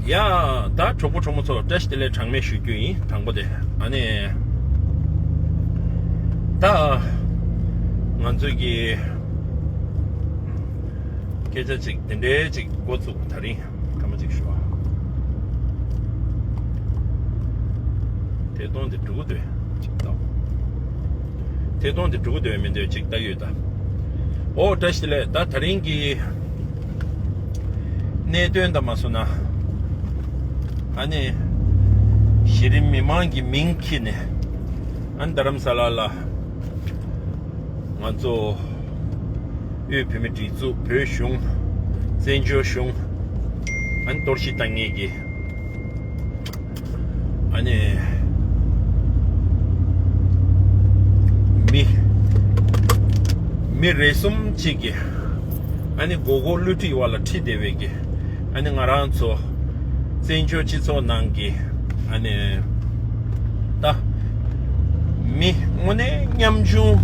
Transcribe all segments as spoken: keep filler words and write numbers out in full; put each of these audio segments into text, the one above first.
ཡ། ད་གྲོགས་པོ་གྲོགས་མོ་ཚོ་བཀྲ་ཤིས་བདེ་ལེགས་གྲངས་མེད་ཞུ་རྒྱུ་ཡིན། དང་པོ་དེ་ཨ་ནི། ད་ང་ཚོ་གི་སྐད་ཆ་ཅིག་དེ་འདྲའི་ཅིག་འགོ་བཙུགས། ད་རིང་སྐར་མ་ཅིག་ཞུ་བ། དེ་གཏོང་དེ་འགྲོ་གི་འདུག་ཅིག་ལྟ། དེ་གཏོང་དེ་འགྲོ་གི་འདུག་མི་འདུག་ཅིག་ལྟ་ཡོད་ད། ཨོ་བཀྲ་ཤིས་བདེ་ལེགས། ད་ད་རིང་གི་གནད་དོན་དང་མ་སོང་ན། ཨ་ནི་གཞི་རིམ་མི་མང་གི་མིང་འཁྱེར་ནས། ཨ་ནི་རྡ་རམ་ས་ལ་ལ་ང་ཚོ་དབུས་བོད་མི་སྒྲིག་འཛུགས། བོད་གཞུང་། བཙན་བྱོལ་གཞུང་། ཨ་ནི་གཏོར་བཤིག་བཏང་མཁན་གྱི། ཨ་ནི། མི། མི་རེ་ཟུང་གཅིག་གིས། ཨ་ནི་མགོ་སྐོར་བསླུ་བྲིད་བ་ལ་ཁྲིད་བསྡད་པའི་གི། ཨ་ནི་ང་རང་ཚོ་བཙན་བྱོལ་སྤྱི་ཚོགས་ནང་གི། ཨ་ནི། ད། མི་དངོས་གནས་ཉམ་ཆུང་།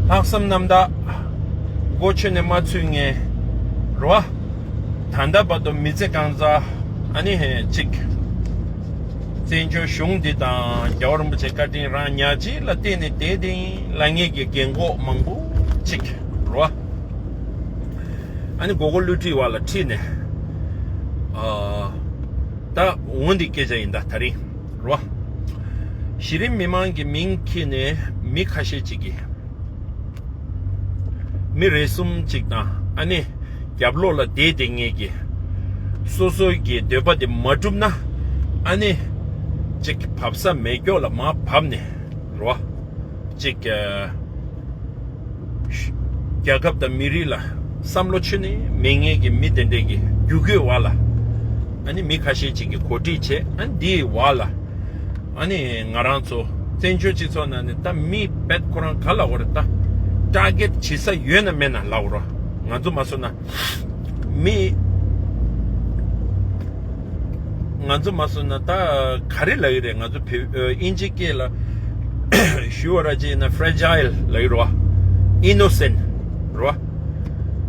ལྷག་བསམ་རྣམ་དག་མགོ་ཆོད་ནས་མ་ཚུད་མཁན་རེད་བ། ད་ལྟ་བར་དུ་མི་ཚེ་གང་ཚ། ཨ་ནི་ཧེ་གཅིག་བཙན་བྱོལ་གཞུང་འདི་དང་རྒྱལ་བ་རིན་པོ་ཆེ་བཀའ་དྲིན་རང་ཉག་གཅིག་ལ་བརྟེན་ནས་བསྡད་དེ་ལབ་མཁན་གྱི་རྒན་གོག་མང་པོ་གཅིག་རེད་བ། ཨ་ནི་མགོ་སྐོར་བསླུ་བྲིད་བ་ལ་ཁྲིད་ནས། ཨ། ད་འོ་འདི་སྐད་ཆ་ཡིན་ད་ད་རིང་རེད་བ། གཞི་རིམ་མི་མང་གི་མིང་འཁྱེར་ནས་མི་ཁ་ཤས་ཅིག་གིས། མི་རེ་ཟུང་ཅིག་དང་ཨ་ནི་རྒྱབ་ལོགས་ལ་བསྡད་བསྡད་མཁན་གྱི། སོ་སོའི་གི་འདོད་པ་དེ་མ་འགྲུབ་ན། ཨ་ནི་ཅིག་བབས་ས་མེད་སྐྱོ་ལ་མར་བབས་ནས་རེད་བ། ཅིག་རྒྱལ་ཁབ་དང་མི་རིགས་ལ་བསམ་བློ་ཆུད་ནས་མེད་མཁན་གྱི་མི་དེ་འདྲས་ཀྱི་རྒྱུག་རྒྱུག་བ་ལ། ཨ་ནི་མི་ཁ་ཤས་ཅིག་གིས་གོ་སྒྲིག་བྱས། ཨ་ནི་འདིའི་བ་ལ། ཨ་ནི་ང་རང་ཚོ་བཙན་བྱོལ་སྤྱི་ཚོགས་ནང་ནས་ད་མི་བེད་ཁོ་རང་ག་ལ་འོ་རེད་ད། ཊར་གེཊ་བྱེད་ས་ཡོད་ན་མེད་ན་ལབ་རོགས། ང་ཚོ་མ་སོང་ན་མི། ང་ཚོ་མ་སོང་ན་ད་ག་རེ་ལབ་ཀྱི་རེད། ང་ཚོ་བོད་ཨིན་ཇི་སྐད་ལ་ཞུ་བ་ར་ཅིག་ཡིན་ན་ཕྲེ་ཇཱའིལ་ལབ་ཀྱི་རེད་བ། ཨི་ནོ་སེན་རེད་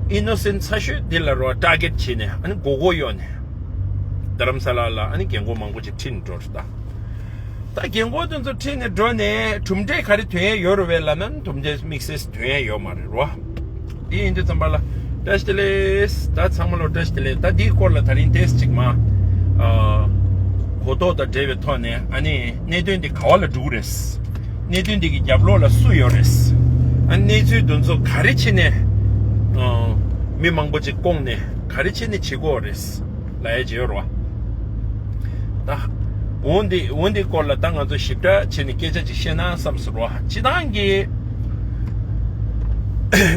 བ། ཨི་ནོ་སེན་ཚ་ཤོས་འདི་ལ་རེད་བ། ཊར་གེཊ་བྱས་ནས་ཨ་ནི་མགོ་སྐོར་གཡོག་ནས། རྡ་རམ་ས་ལ་ལ་ཨ་ནི་རྒན་གོག་མང་པོ་ཅིག་ཁྲིད་ནས་འགྲོ་རེད་ད། ད་རྒན་གོག་དེ་ཚོ་ཁྲིད་ནས་འགྲོ་ནས་གྲུབ་འབྲས་ག་རེ་ཐོན་ཡ་ཡོད་རེད་བས་ལབ་ན་གྲུབ་འབྲས་དམིགས་བསལ་ཐོན་ཡ་ཡོད་མ་རེད་རོ། དེ་ཡིན་དུས་ཙམ་པ་ལ་བཀྲ་ཤིས་བདེ་ལེགས། ད་ཚང་མ་ལོ་བཀྲ་ཤིས་བདེ་ལེགས། ད་འདིའི་སྐོར་ལ་ད་རིང་ཏོག་ཙམ་ཅིག་མ་ཨ་གོ་རྟོགས་དང་འབྲེལ་བའི་ཐོག་ནས་ཨ་ནི་གནད་དོན་འདི་ག་བ་ལ་འགྲོ་གི་རེད། གནད་དོན་འདི་གི་རྒྱབ་ལོགས་ལ་སུ་ཡོད་རེད། ཨ་གནས་ཚུལ་འདི་ཚོ་ག་རེ་བྱས་ནས་ཨ་མི་མང་པོ་ཅིག་བསྐོངས་ནས་ག་རེ་བྱས་ནས་བྱེད་དགོས་རེད། ལབ་ཡ་ཅིག་ཡོད་རེད་བ། ད་འོན་ཏེ་འོན་ཏེ་སྐོར་ལ་ད་ང་ཚོ་ཞིབ་ཕྲ་བྱས་ནས་སྐད་ཆ་ཅིག་བཤད་ན་བསམ་སོང་རེད་བ། སྤྱིར་བཏང་གི་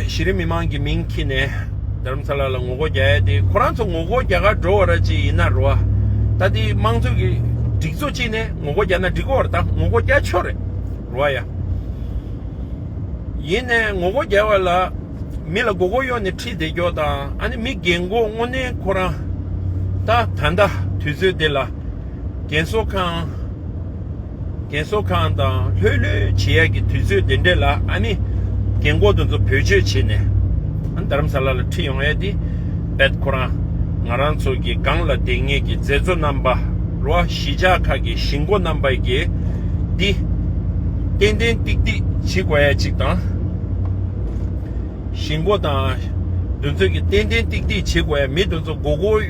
གཞི་རིམ་མི་མང་གི་མིང་འཁྱེར་ནས་རྡ་རམ་ས་ལ་ལ་ངོ་རྒོལ་རྒྱག་ཡ་དེ་ཁོ་རང་ཚོ་ངོ་རྒོལ་རྒྱག་ག་འགྲོ་བ་ར་ཅིག་ཡིན་ན་རེད་བ། ད་དེ་དམངས་གཙོ་གི་སྒྲིག་འཛུགས་གཅིག་ནས་ངོ་རྒོལ་རྒྱག་ན་འགྲིག་གི་རེད། ད་ངོ་རྒོལ་རྒྱག་ཆོག་རེད་རེད་བ་ཡ། ཡིན་ནའི་ངོ་རྒོལ་རྒྱག་པ་ལ་མི་ལ་མགོ་སྐོར་གཡོག་ནས་ཁྲིད་བསྡད་རྒྱུ་དང་ཨ་ནི་མི་རྒན་གོག་དངོས་གནས་ཁོ་རང་ད་ད་ལྟ་དུས་ཚོད་འདི་ལ་རྒན་གསོ་ཁང་རྒན་གསོ་ཁང་དང་ལྷོད་ལྷོད་བྱེད་ཡག་གི་དུས་ཚོད་འདི་འདྲས་ལ་ཨ་ནི་རྒན་གོག་དེ་ཚོ་བེད་སྤྱོད་བྱས་ནས་ཨ་ནི་རྡ་རམ་ས་ལ་ལ་ཁྲིད་ཡོང་ཡ་དེ་རྦད་ཁོ་རང་ང་རང་ཚོ་གི་སྒང་ལ་བསྡད་མཁན་གྱི་མཛད་གཙོ་རྣམ་པ་རོ་གཞིས་ཆགས་ཁག་གི་གཞིས་འགོ་རྣམ་པ་གིས་འདི་ཏན་ཏན་ཏིག་ཏིག་བྱེད་དགོས་ཡ་གཅིག་དང་། གཞིས་འགོ་དང་། དེ་ཚོས་ཀྱི་ཏན་ཏན་ཏིག་ཏིག་བྱེད་དགོས་ཡ། མི་དེ་ཚོ་མགོ་སྐོར་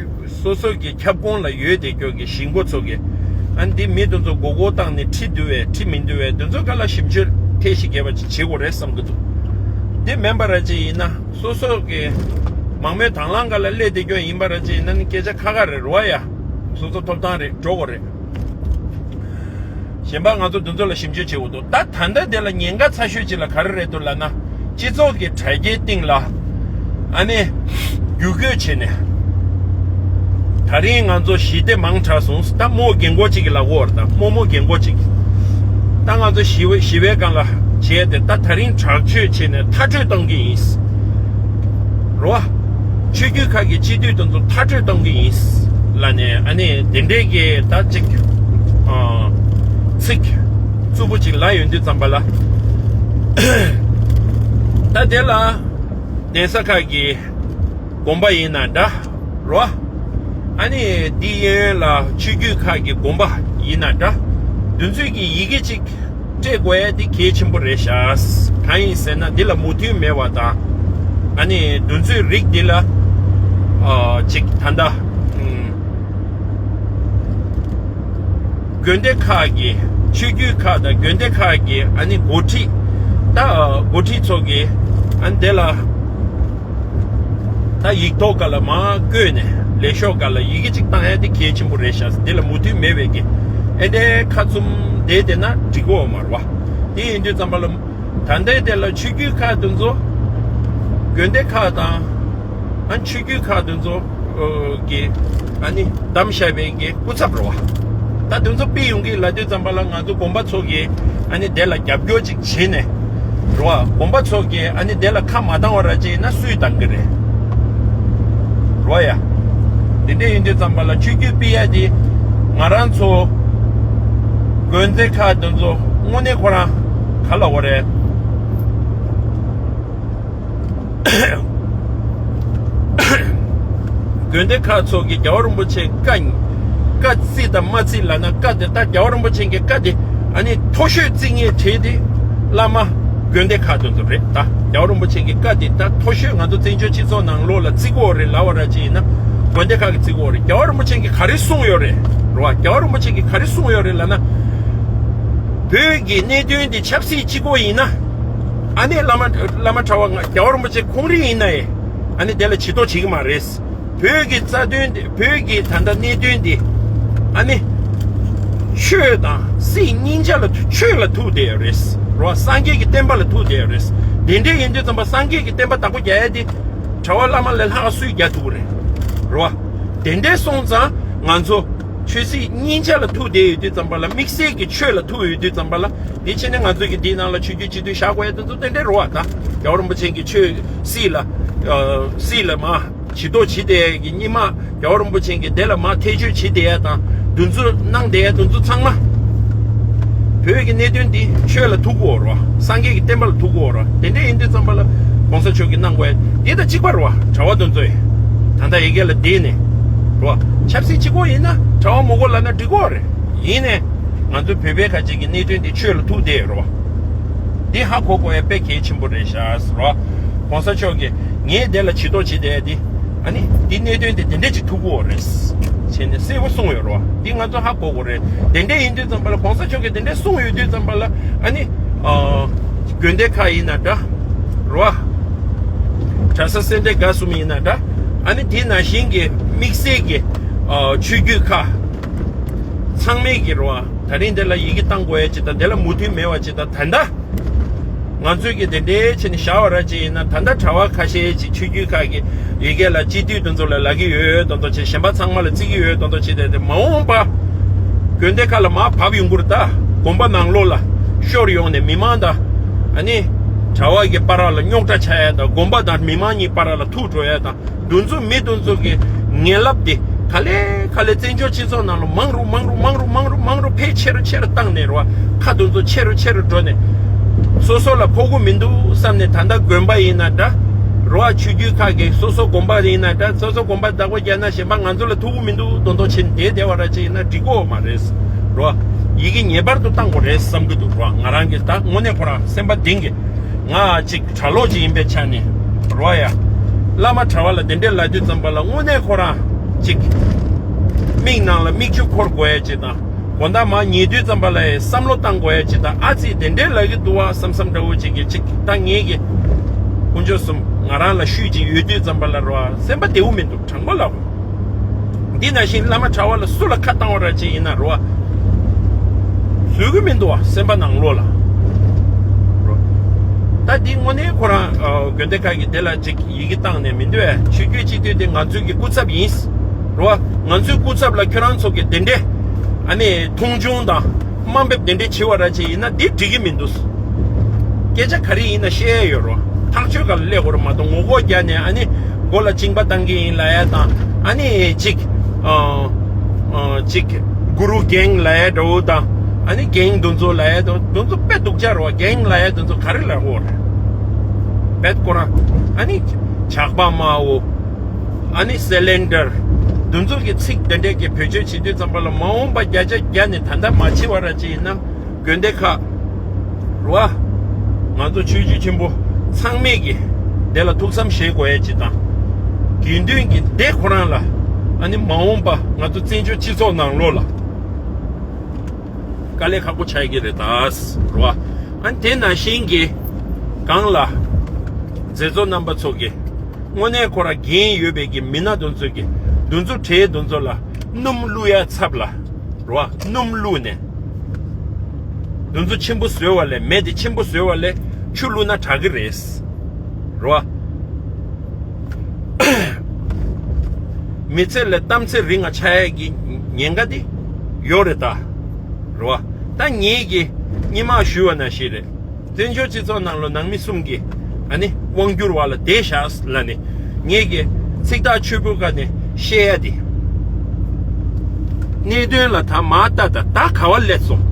སོ་སོ་གི་ཁྱབ་ཁོངས་ལ་ཡོད་དེ་སྐྱོ་གི་གཞིས་འགོ་ཚོ་གི། ཨ་འདི་མི་དེ་ཚོ་མགོ་སྐོར་བཏང་ནས་ཁྲིད་འདུག་བས་ཁྲིད་མི་འདུག་བས་དེ་ཚོ་ག་ལ་ཞིབ་འཇུག་ཐེངས་ཤིག་རྒྱབ་པ་ཅིག་བྱེད་དགོས་རེད་བསམ་གི་འདུག་འདི་མིན་པ་ར་ཅིག་ཡིན་ན་སོ་སོ་གི་མང་མོས་དང་བླངས་ག་ལ་སླེབས་དེ་སྐྱོ་ཡིན་པ་ར་ཅིག་ཡིན་ན་ནི་སྐད་ཆ་ཁ་ཁ་རེད་རོ་ཡ། སོ་སོ་ཐོབ་ཐང་རེད། འགྲོ་དགོས་རེད། གཞན་པ་ང་ཚོ་འདི་ཚོ་ལ་ཞིབ་འཇུག་བྱེད་དགོས་འདུག་ད་ད་ལྟ་དེ་ལ་ཉེན་ཁ་ཚ་ཤོས་ཅིག་ལ་ག་རེ་རེད་འདུག་ལབ་ན། སྤྱི་ཚོགས་ཀྱི་དྲ་རྒྱའི་སྟེང་ལ་ཨ་ནི་བརྒྱུད་སྐུལ་བྱས་ནས། ད་རིང་ང་ཚོ་ཞི་བདེ་མང་དྲགས་སོང་། ད་རྨོ་རྒན་གོག་ཅིག་གིས་ལབ་ཀྱི་ཡོད་རེད། ད་རྨོ་རྨོ་རྒན་གོག་ཅིག་ད་ང་ཚོ་ཞི་བའི་ཞི་བའི་སྒང་ལ་བྱས་ཏེ་ད་ད་རིང་དྲག་སྤྱོད་བྱས་ནས་མཐར་སྐྲོད་གཏོང་གི་ཡིན། རོ། ཆོས་བརྒྱུད་ཁག་གི་སྤྱི་འཐུས་དེ་ཚོ་མཐར་སྐྲོད་གཏོང་གི་ཡིན། ལབ་ནས་ཨ་ནི་དེ་འདྲའི་གི་ད་ཅིག་ཨ་ཚིག་རྩུབ་པོ་ཅིག་ལབ་ཡོང་དུས་ཙམ་པ་ལ། ད་དེ་ལ་གདན་ས་ཁག་གི་དགོན་པ་ཡིན་ན་འདྲ། རོ། ཨ་ནི་འདི་གཡས་གཡོན་ལ་ཆོས་བརྒྱུད་ཁག་གི་དགོན་པ་ཡིན་ན་འདྲ། འདི་ཚོའི་གི་ཡི་གེ་གཅིག་སྤྲད་དགོས་ཡ་དེ་གལ་ཆེན་པོ་རེད་ཤག་གང་ཡིན་ཟེར་ན་འདི་ལ་མོས་མཐུན་མེད་པ་དང་། ཨ་ནི་འདི་ཚོའི་རིགས་འདི་ལ་ཨ་ཅིག་ད་ལྟ་ཨུམ། དགོན་སྡེ་ཁག་གི་ཆོས་བརྒྱུད་ཁག་དང་དགོན་སྡེ་ཁག་གི་ཨ་ནི་འགོ་ཁྲིད། ད་འགོ་ཁྲིད་ཚོ་གི་ཨ་ནི་དེ་ལ་ད་ཡིག་ཐོག་སྒང་ལ་མར་བཀོད་ནས་ལས་ཤོག་སྒང་ལ་ཡི་གེ་གཅིག་བཏང་ཡ་དེ་གལ་ཆེན་པོ་རེད་ཤག་འདི་ལ་མོས་མཐུན་མེད་པའི་གི་ཨེ་འདྲའི་ཁ་བཙུམ་བསྡད་བསྡད་ན་འགྲིག་གི་ཡོད་མ་རེད་བ། དེ་ཡིན་དུས་ཙམ་པ་ལ་ད་ལྟའི་དེ་ལ་ཆོས་བརྒྱུད་ཁག་དེ་ཚོ་དགོན་སྡེ་ཁག་དང་། ཨ་ཆོས་བརྒྱུད་ཁག་དེ་ཚོ་གི་ཨ་ནི་བདམས་བཞག་པའི་གི་སྐུ་ཚབ་རེད་བ། ད་དེ་ཚོ་ཕེབས་ཡོང་གི་ལབ་དུས་ཙམ་པ་ལ་ང་ཚོ་དགོན་པ་ཚོ་གི་ཨ་ནི་དེ་ལ་རྒྱབ་སྐྱོར་ཅིག་བྱས་ནས་རེད་བ། དགོན་པ་ཚོ་གི་ཨ་ནི་དེ་ལ་ཁ་མ་བཏང་བ་ར་ཅིག་ཡིན་ན་སུས་བཏང་གི་རེད། རེད་བ་ཡ། དེ་འདྲ་ཡིན་དུས་ཙམ་པ་ལ་ཆོས་བརྒྱུད་ཕེབས་ཡ་དེ་ང་རང་ཚོ་དགོན་སྡེ་ཁག་དེ་ཚོ་དངོས་གནས་ཁོ་རང་ག་ལབ་དགོས་རེད། དགོན་སྡེ་ཁག་ཚོ་གི་རྒྱལ་བ་རིན་པོ་ཆེ་བཀའ་བཀའ་བརྩི་དང་མ་བརྩི་ལབ་ན་བཀའ་དེ་ད་རྒྱལ་བ་རིན་པོ་ཆེ་གི་བཀའ་དེ་ཨ་ནི་མཐོ་ཤོས་བརྩི་མཁན་གྲས་དེ་བླ་མ་དགོན་སྡེ་ཁག་དེ་ཚོ་རེད། ད་རྒྱལ་བ་རིན་པོ་ཆེ་གི་བཀའ་དེ་ད་མཐོ་ཤོས་ང་ཚོ་བཙན་བྱོལ་སྤྱི་ཚོགས་ནང་ལོགས་ལ་བརྩི་དགོས་རེད་ལབ་པ་ར་ཅིག་ཡིན་ན་དགོན་སྡེ་ཁག་གི་བརྩི་དགོས་རེད། རྒྱལ་བ་རིན་པོ་ཆེ་གི་ག་རེ་གསུངས་ཡོད་རེད་རེད་བ། རྒྱལ་བ་རིན་པོ་ཆེ་གི་ག་རེ་གསུངས་ཡོད་རེད་ལབ་ན། བོད་ཀྱི་གནད་དོན་འདི་ཆབ་སྲིད་གཅིག་པོ་ཡིན་ན། ཨ་ནི་བླ་མ་བླ་མ་གྲྭ་པ་ང་རྒྱལ་བ་རིན་པོ་ཆེ་ཁོང་རང་ཡིན་ན་ཡང་ཨ་ནི་དེ་ལ་ཇུས་གཏོགས་བྱེད་ཀྱི་མ་རེད། བོད་ཀྱི་རྩ་དོན་འདི་བོད་ཀྱི་ད་ལྟ་གནད་དོན་འདི་ཨ་ནི་ཆོས་དང་སྲིད་གཉིས་ཆ་ལ་ཐུ་ཆོས་ལ་ཐུག་བསྡད་ཡོད་རེད་རོ། སངས་རྒྱས་ཀྱི་བསྟན་པ་ལ་ཐུག་བསྡད་ཡོད་རེད། དེ་འདྲའི་ཡིན་དུས་ཙམ་པ་སངས་རྒྱས་ཀྱི་བསྟན་པ་བདག་པོ་རྒྱག་ཡ་དེ་གྲྭ་པ་བླ་མ་ལས་ལྷག་སུས་རྒྱག་ཐུབ་ཀྱི་རེད་རོ། དེ་འདྲའི་སོང་ཙང་ང་ཚོ་ཆོས་སྲིད་གཉིས་ཆ་ལ་ཐུག་བསྡད་ཡོད་དུས་ཙམ་པ་ལ་དམིགས་བསལ་གྱི་ཆོས་ལ་ཐུག་ཡོད་དུས་ཙམ་པ་ལ་དེ་ཕྱིན་ནས་ང་ཚོ་གི་འདིའི་ནང་ལ་ཆོས་བརྒྱུད་སྤྱི་འཐུས་བཞག་དགོས་ཡ་དེ་ཚོ་དེ་འདྲའི་རེད་བ། ད་རྒྱལ་བ་རིན་པོ་ཆེ་གི་ཆོས་སྲིད་ལ་ཨ་སྲིད་ལ་མ་ཇུས་གཏོགས་བྱེད་བསྡད་ཡ་གི་སྔོན་མ་རྒྱལ་བ་རིན་པོ་ཆེ་གི་དེ་ལ་མ་ཐེ་བྱུས་བྱེད་བསྡད་ཡ་དང་འདུ་འཛོམས་གནང་བསྡད་ཡ་དེ་ཚོ་ཚང་མ་བོད་ཀྱི་གནད་དོན་འདི་ཆོས་ལ་ཐུག་དགོས་རེད་བ། སངས་རྒྱས་ཀྱི་བསྟན་པ་ལ་ཐུག་དགོས་རེད་བ། དེ་འདྲ་ཡིན་དུས་ཙམ་པ་ལ་གོང་ས་མཆོག་གིས་གནང་དགོས་ཡ་འདི་དང་གཅིག་པ་རེད་བ། གྲྭ་པ་དེ་ཚོས་ད་ལྟ་ཡ་གི་ལ་བསྡད་ནས་རེད་བ། ཆབ་སྲིད་གཅིག་པོ་ཡིན་ན་གྲྭ་པ་མི་དགོས་ལབ་ན་འགྲིག་གི་རེད། ཡིན་ནའི་ང་ཚོ་བོད་པའི་ཁ་ཅིག་གི་གནད་དོན་འདི་ཆོས་ལ་ཐུག་བསྡད་ཡོད་རེད་བ། འདི་ཧ་གོ་དགོས་ཡ་དཔེ་གལ་ཆེན་པོ་རེད་ཤག་ཟེར་བ། གོང་ས་མཆོག་གིས་ངས་དེ་ལ་ཇུས་གཏོགས་བྱེད་བསྡད་ཡ་འདི་ཨ་ནི་འདི་གནད་དོན་འདི་དེ་འདྲས་ཅིག་ཐུག་གི་ཡོད་རེད་བྱས་ནས་གསལ་པོ་གསུངས་ཡོད་རེད་བ། འདི་ང་ཚོ་ཧ་གོ་དགོས་རེད། དེ་འདྲས་ཡིན་དུས་ཙམ་པ་ལ་གོང་ས་མཆོག་གིས་དེ་འདྲས་གསུངས་ཡོད་དུས་ཙམ་པ་ལ་ཨ་ནི་ཨ་དགོན་སྡེ་ཁག་ཡིན་ན་འདྲ་རེད་བ། གྲྭ་ས་སེ་འབྲས་དགའ་གསུམ་ཡིན་ན་འདྲ། ཨ་ནི་དེ་ནང་བཞིན་གྱི་དམིགས་བསལ་གྱི་ཨ་ཆོས་བརྒྱུད་ཁག་ཚང་མས་ཀྱི་རེད་བ། ད་རིང་འདི་ལ་ཡི་གེ་བཏང་དགོས་ཡ་ཅིག་དང་དེ་ལ་མོས་མཐུན་མེད་པ་ཅིག་དང་ད་ལྟ་ང་ཚོས་ཀྱི་དེ་འདྲའི་བྱས་ནས་བཞག་པ་ར་ཅིག་ཡིན་ན་ད་ལྟ་གྲྭ་པ་ཁ་ཤས་ཅིག་ཆོས་བརྒྱུད་ཁག་གི་ཡི་གེ་ལ་སྤྱི་འཐུས་དེ་ཚོ་ལ་ལབ་ཀྱི་ཡོད་དོ་དོ་བྱས་གཞན་པ་ཚང་མ་ལ་བརྩི་གི་ཡོད་དོ་དོ་བྱས་ཏེ་དེ་མ་འོངས་པ་དགོན་སྡེ་ཁག་ལ་མར་བབས་ཡོང་གི་རེད། ད་དགོན་པ་ནང་ལོགས་ལ་ཤོར་ཡོང་ནས་མི་མང་དང་ཨ་ནི་གྲྭ་པ་གི་བར་ལ་རྙོག་དྲ་ཆགས་ཡ་དང་དགོན་པ་དང་མི་མང་གཉིས་བར་ལ་ཐུག་འགྲོ་ཡ་དང་། འདུ་འཛོམས་མི་འདུ་འཛོམས་ཀྱི་ངན་རླབས་དེ་ག་ལེ་ག་ལེ་བཙན་བྱོལ་སྤྱི་ཚོགས་ནང་ལ་མང་རུ་མང་རུ་མང་རུ་མང་རུ་མང་རུ་འཕེལ་ཆེ་རུ་ཆེ་རུ་བཏང་ནས་རེད་བ། ཁ་འདུ་འཛོམས་ཆེ་རུ་ཆེ་རུ་འགྲོ་ནས་སོ་སོ་ལ་ཕོག་གི་མི་འདུག་བསམ་ནས། ད་ལྟ་དགོན་པ་ཡིན་ན་འདྲ་རེད་བ། ཆོས་བརྒྱུད་ཁག་གི་སོ་སོ་དགོན་པ་ཡིན་ན་འདྲ། སོ་སོ་དགོན་པ་བདག་པོ་རྒྱག་ན་གཞན་པ་ང་ཚོ་ལ་ཐུག་གི་མི་འདུག་མདོག་མདོག་བྱས་ནས་དེ་བསྡད་པ་ར་ཅིག་ཡིན་ན་འགྲིག་གི་ཡོད་མ་རེད་རེད་བ། ཡི་གེ་ངེས་པར་དུ་བཏང་དགོས་རེད་བསམ་གྱི་འདུག་རེད་བ། ང་རང་གིས་ད་དངོས་གནས་ཁོ་རང་སེམས་པ་གཏིང་གི་ང་ཅིག་གྲྭ་ལོག་ཅིག་ཡིན་པའི་ཆ་ནས་རོ་ཡ། བླ་མ་གྲྭ་པ་ལ་དེ་འདྲས་ལབ་དུས་ཙམ་པ་ལ་དངོས་གནས་ཁོ་རང་ཅིག་མིག་ནང་ལ་མིག་ཆུ་འཁོར་དགོས་ཡ་ཅིག་དང་། དགོང་དག་མར་ཉལ་དུས་ཙམ་པ་ལ་ཡ་བསམ་བློ་བཏང་དགོས་ཡ་ཅིག་དང་། ཨ་ཙི་དེ་འདྲས་ལབ་ཀྱི་འདུག་བ་བསམ་བསམ་འདྲ་བོ་ཅིག་གི་ཅིག་ད་ངེད་ཀྱི་དཀོན་མཆོག་གསུམ་ང་རང་ལ་ཤུལ་ཅིག་ཡོད་དུས་ཙམ་པ་ལ་རོ་སེམས་པ་བདེ་བོ་མི་འདུག་དྲང་པོ་ལབ། འདི་ནང་བཞིན་བླ་མ་གྲྭ་པ་ལ་སུ་ལ་ཁ་བཏང་བ་ར་ཅིག་ཡིན་ན་རོ། བཟོད་ཀྱི་མི་འདུག་བ་སེམས་པ་ནང་ལོགས་ལ། རོ། ད་འདི་དངོས་གནས་ཁོ་རང་ཨ་དགོན་སྡེ་ཁག་གི་དེ་ལ་ཅིག་ཡི་གེ་བཏང་ནས་མི་འདུག་བས། ཆོས་བརྒྱུད་སྤྱི་འཐུས་དེ་ང་ཚོའི་གི་སྐུ་ཚབ་ཡིན། རོ། ང་ཚོའི་སྐུ་ཚབ་ལ་ཁྱོད་རང་ཚོ་གི་དེ་འདྲས་ཨ་ནི་མཐོང་ཆུང་དང་དམའ་འབེབས་དེ་འདྲས་བྱེད་པ་ར་ཅིག་ཡིན་ན་འདི་འགྲིག་གི་མི་འདུག་སྐད་ཆ་ག་རེ་ཡིན་ན་བཤད་ཡ་ཡོད་རོ། ཐག་ཆོད་ག་ལ་སླེབས་དགོས་རེད་མ་གཏོགས་ངོ་རྒོལ་རྒྱག་ནས་ཨ་ནི་མགོ་ལ་གཅིན་པ་བཏང་གི་ཡིན་ལབ་ཡ་དང་ཨ་ནི་ཅིག་ཨ་ཨ་ཅིག་གུ་རུ་རྒན་ལབ་ཡ་འདྲ་བོ་དང་ཨ་ནི་རྒན་འདུ་འཛོ་ལབ་ཡ་དང་འདུ་འཛོ་དཔེ་སྡུག་ཅག་རེད་བ། རྒན་ལབ་ཡ་འདུ་འཛོ་ག་རེ་ལབ་དགོས་རེད། དཔེ་ཁོ་རང་ཨ་ནི་ཇག་པ་དམར་བོ། ཨ་ནི་སེ་ལེན་ཌར། དེ་ཚོ་གི་ཚིག་དེ་འདྲས་ཀྱི་བེད་སྤྱོད་བྱེད་དུས་ཙམ་པ་ལ་མ་འོངས་པ་བརྒྱ་ཆ་བརྒྱ་ནས་ད་ལྟ་མ་བྱེད་པ་ར་ཅིག་ཡིན་ན་དགོན་སྡེ་ཁག་རེད་བ། ང་ཚོ་ཆོས་བརྒྱུད་ཆེན་པོ་ཚང་མས་ཀྱི་དེ་ལ་ཐུགས་བསམ་བཞེས་དགོས་ཡ་ཅིག་དང་། དགེ་འདུན་གྱི་སྡེ་ཁོ་རང་ལ་ཨ་ནི་མ་འོངས་པ་ང་ཚོ་བཙན་བྱོལ་སྤྱི་ཚོགས་ནང་ལོགས་ལ་དཀའ་ལས་ཁག་པོ་ཆགས་ཀྱི་རེད་ད། རེད་བ། ཨ་ནི་དེ་ནང་བཞིན་གྱི་སྒང་ལ་མཛད་གཙོ་རྣམ་པ་ཚོ་གི་དངོས་གནས་ཁོ་རང་འགན་ཡོད་པའི་གི་མི་སྣ་དེ་ཚོ་གི་འདི་ཚོ་གྲས་དེ་ཚོ་ལ་སྣུམ་བླུག་ཡ་ཚབ་ལ་རེད་བ། སྣུམ་བླུག་ནས་དེ་ཚོ་ཆེན་པོ་བཟོས་པ་ལས་མེ་དེ་ཆེན་པོ་བཟོས་པ་ལས་ཆུ་བླུག་ན་དྲག་གི་རེད། རེད་བ། མི་ཚེ་ལ་གཏམ་ཚེ་རིང་ང་ཆགས་ཡ་གི་ཉེན་ཁ་དེ་ཡོད་རེད་ད། རེད་བ། ད་ངེད་ཀྱིས་སྔོན་མ་ཞུས་པ་ནང་བཞིན་རེད། བཙན་བྱོལ་སྤྱི་ཚོགས་ནང་ལ་ནང་མི་གསུམ་གྱིས་ཨ་ནི་དབང་བསྒྱུར་བ་ལ་བསྡད་བཞག་ལབ་ནས་ངེད་ཀྱིས་ཚིག་ཐག་ཆོད་པོའི་སྒང་ནས་བཤད་ཡ་དེ། གནད་དོན་ལ་ད་མར་ལྟ་ད་ད་ག་བ་སླེབས་སོང་།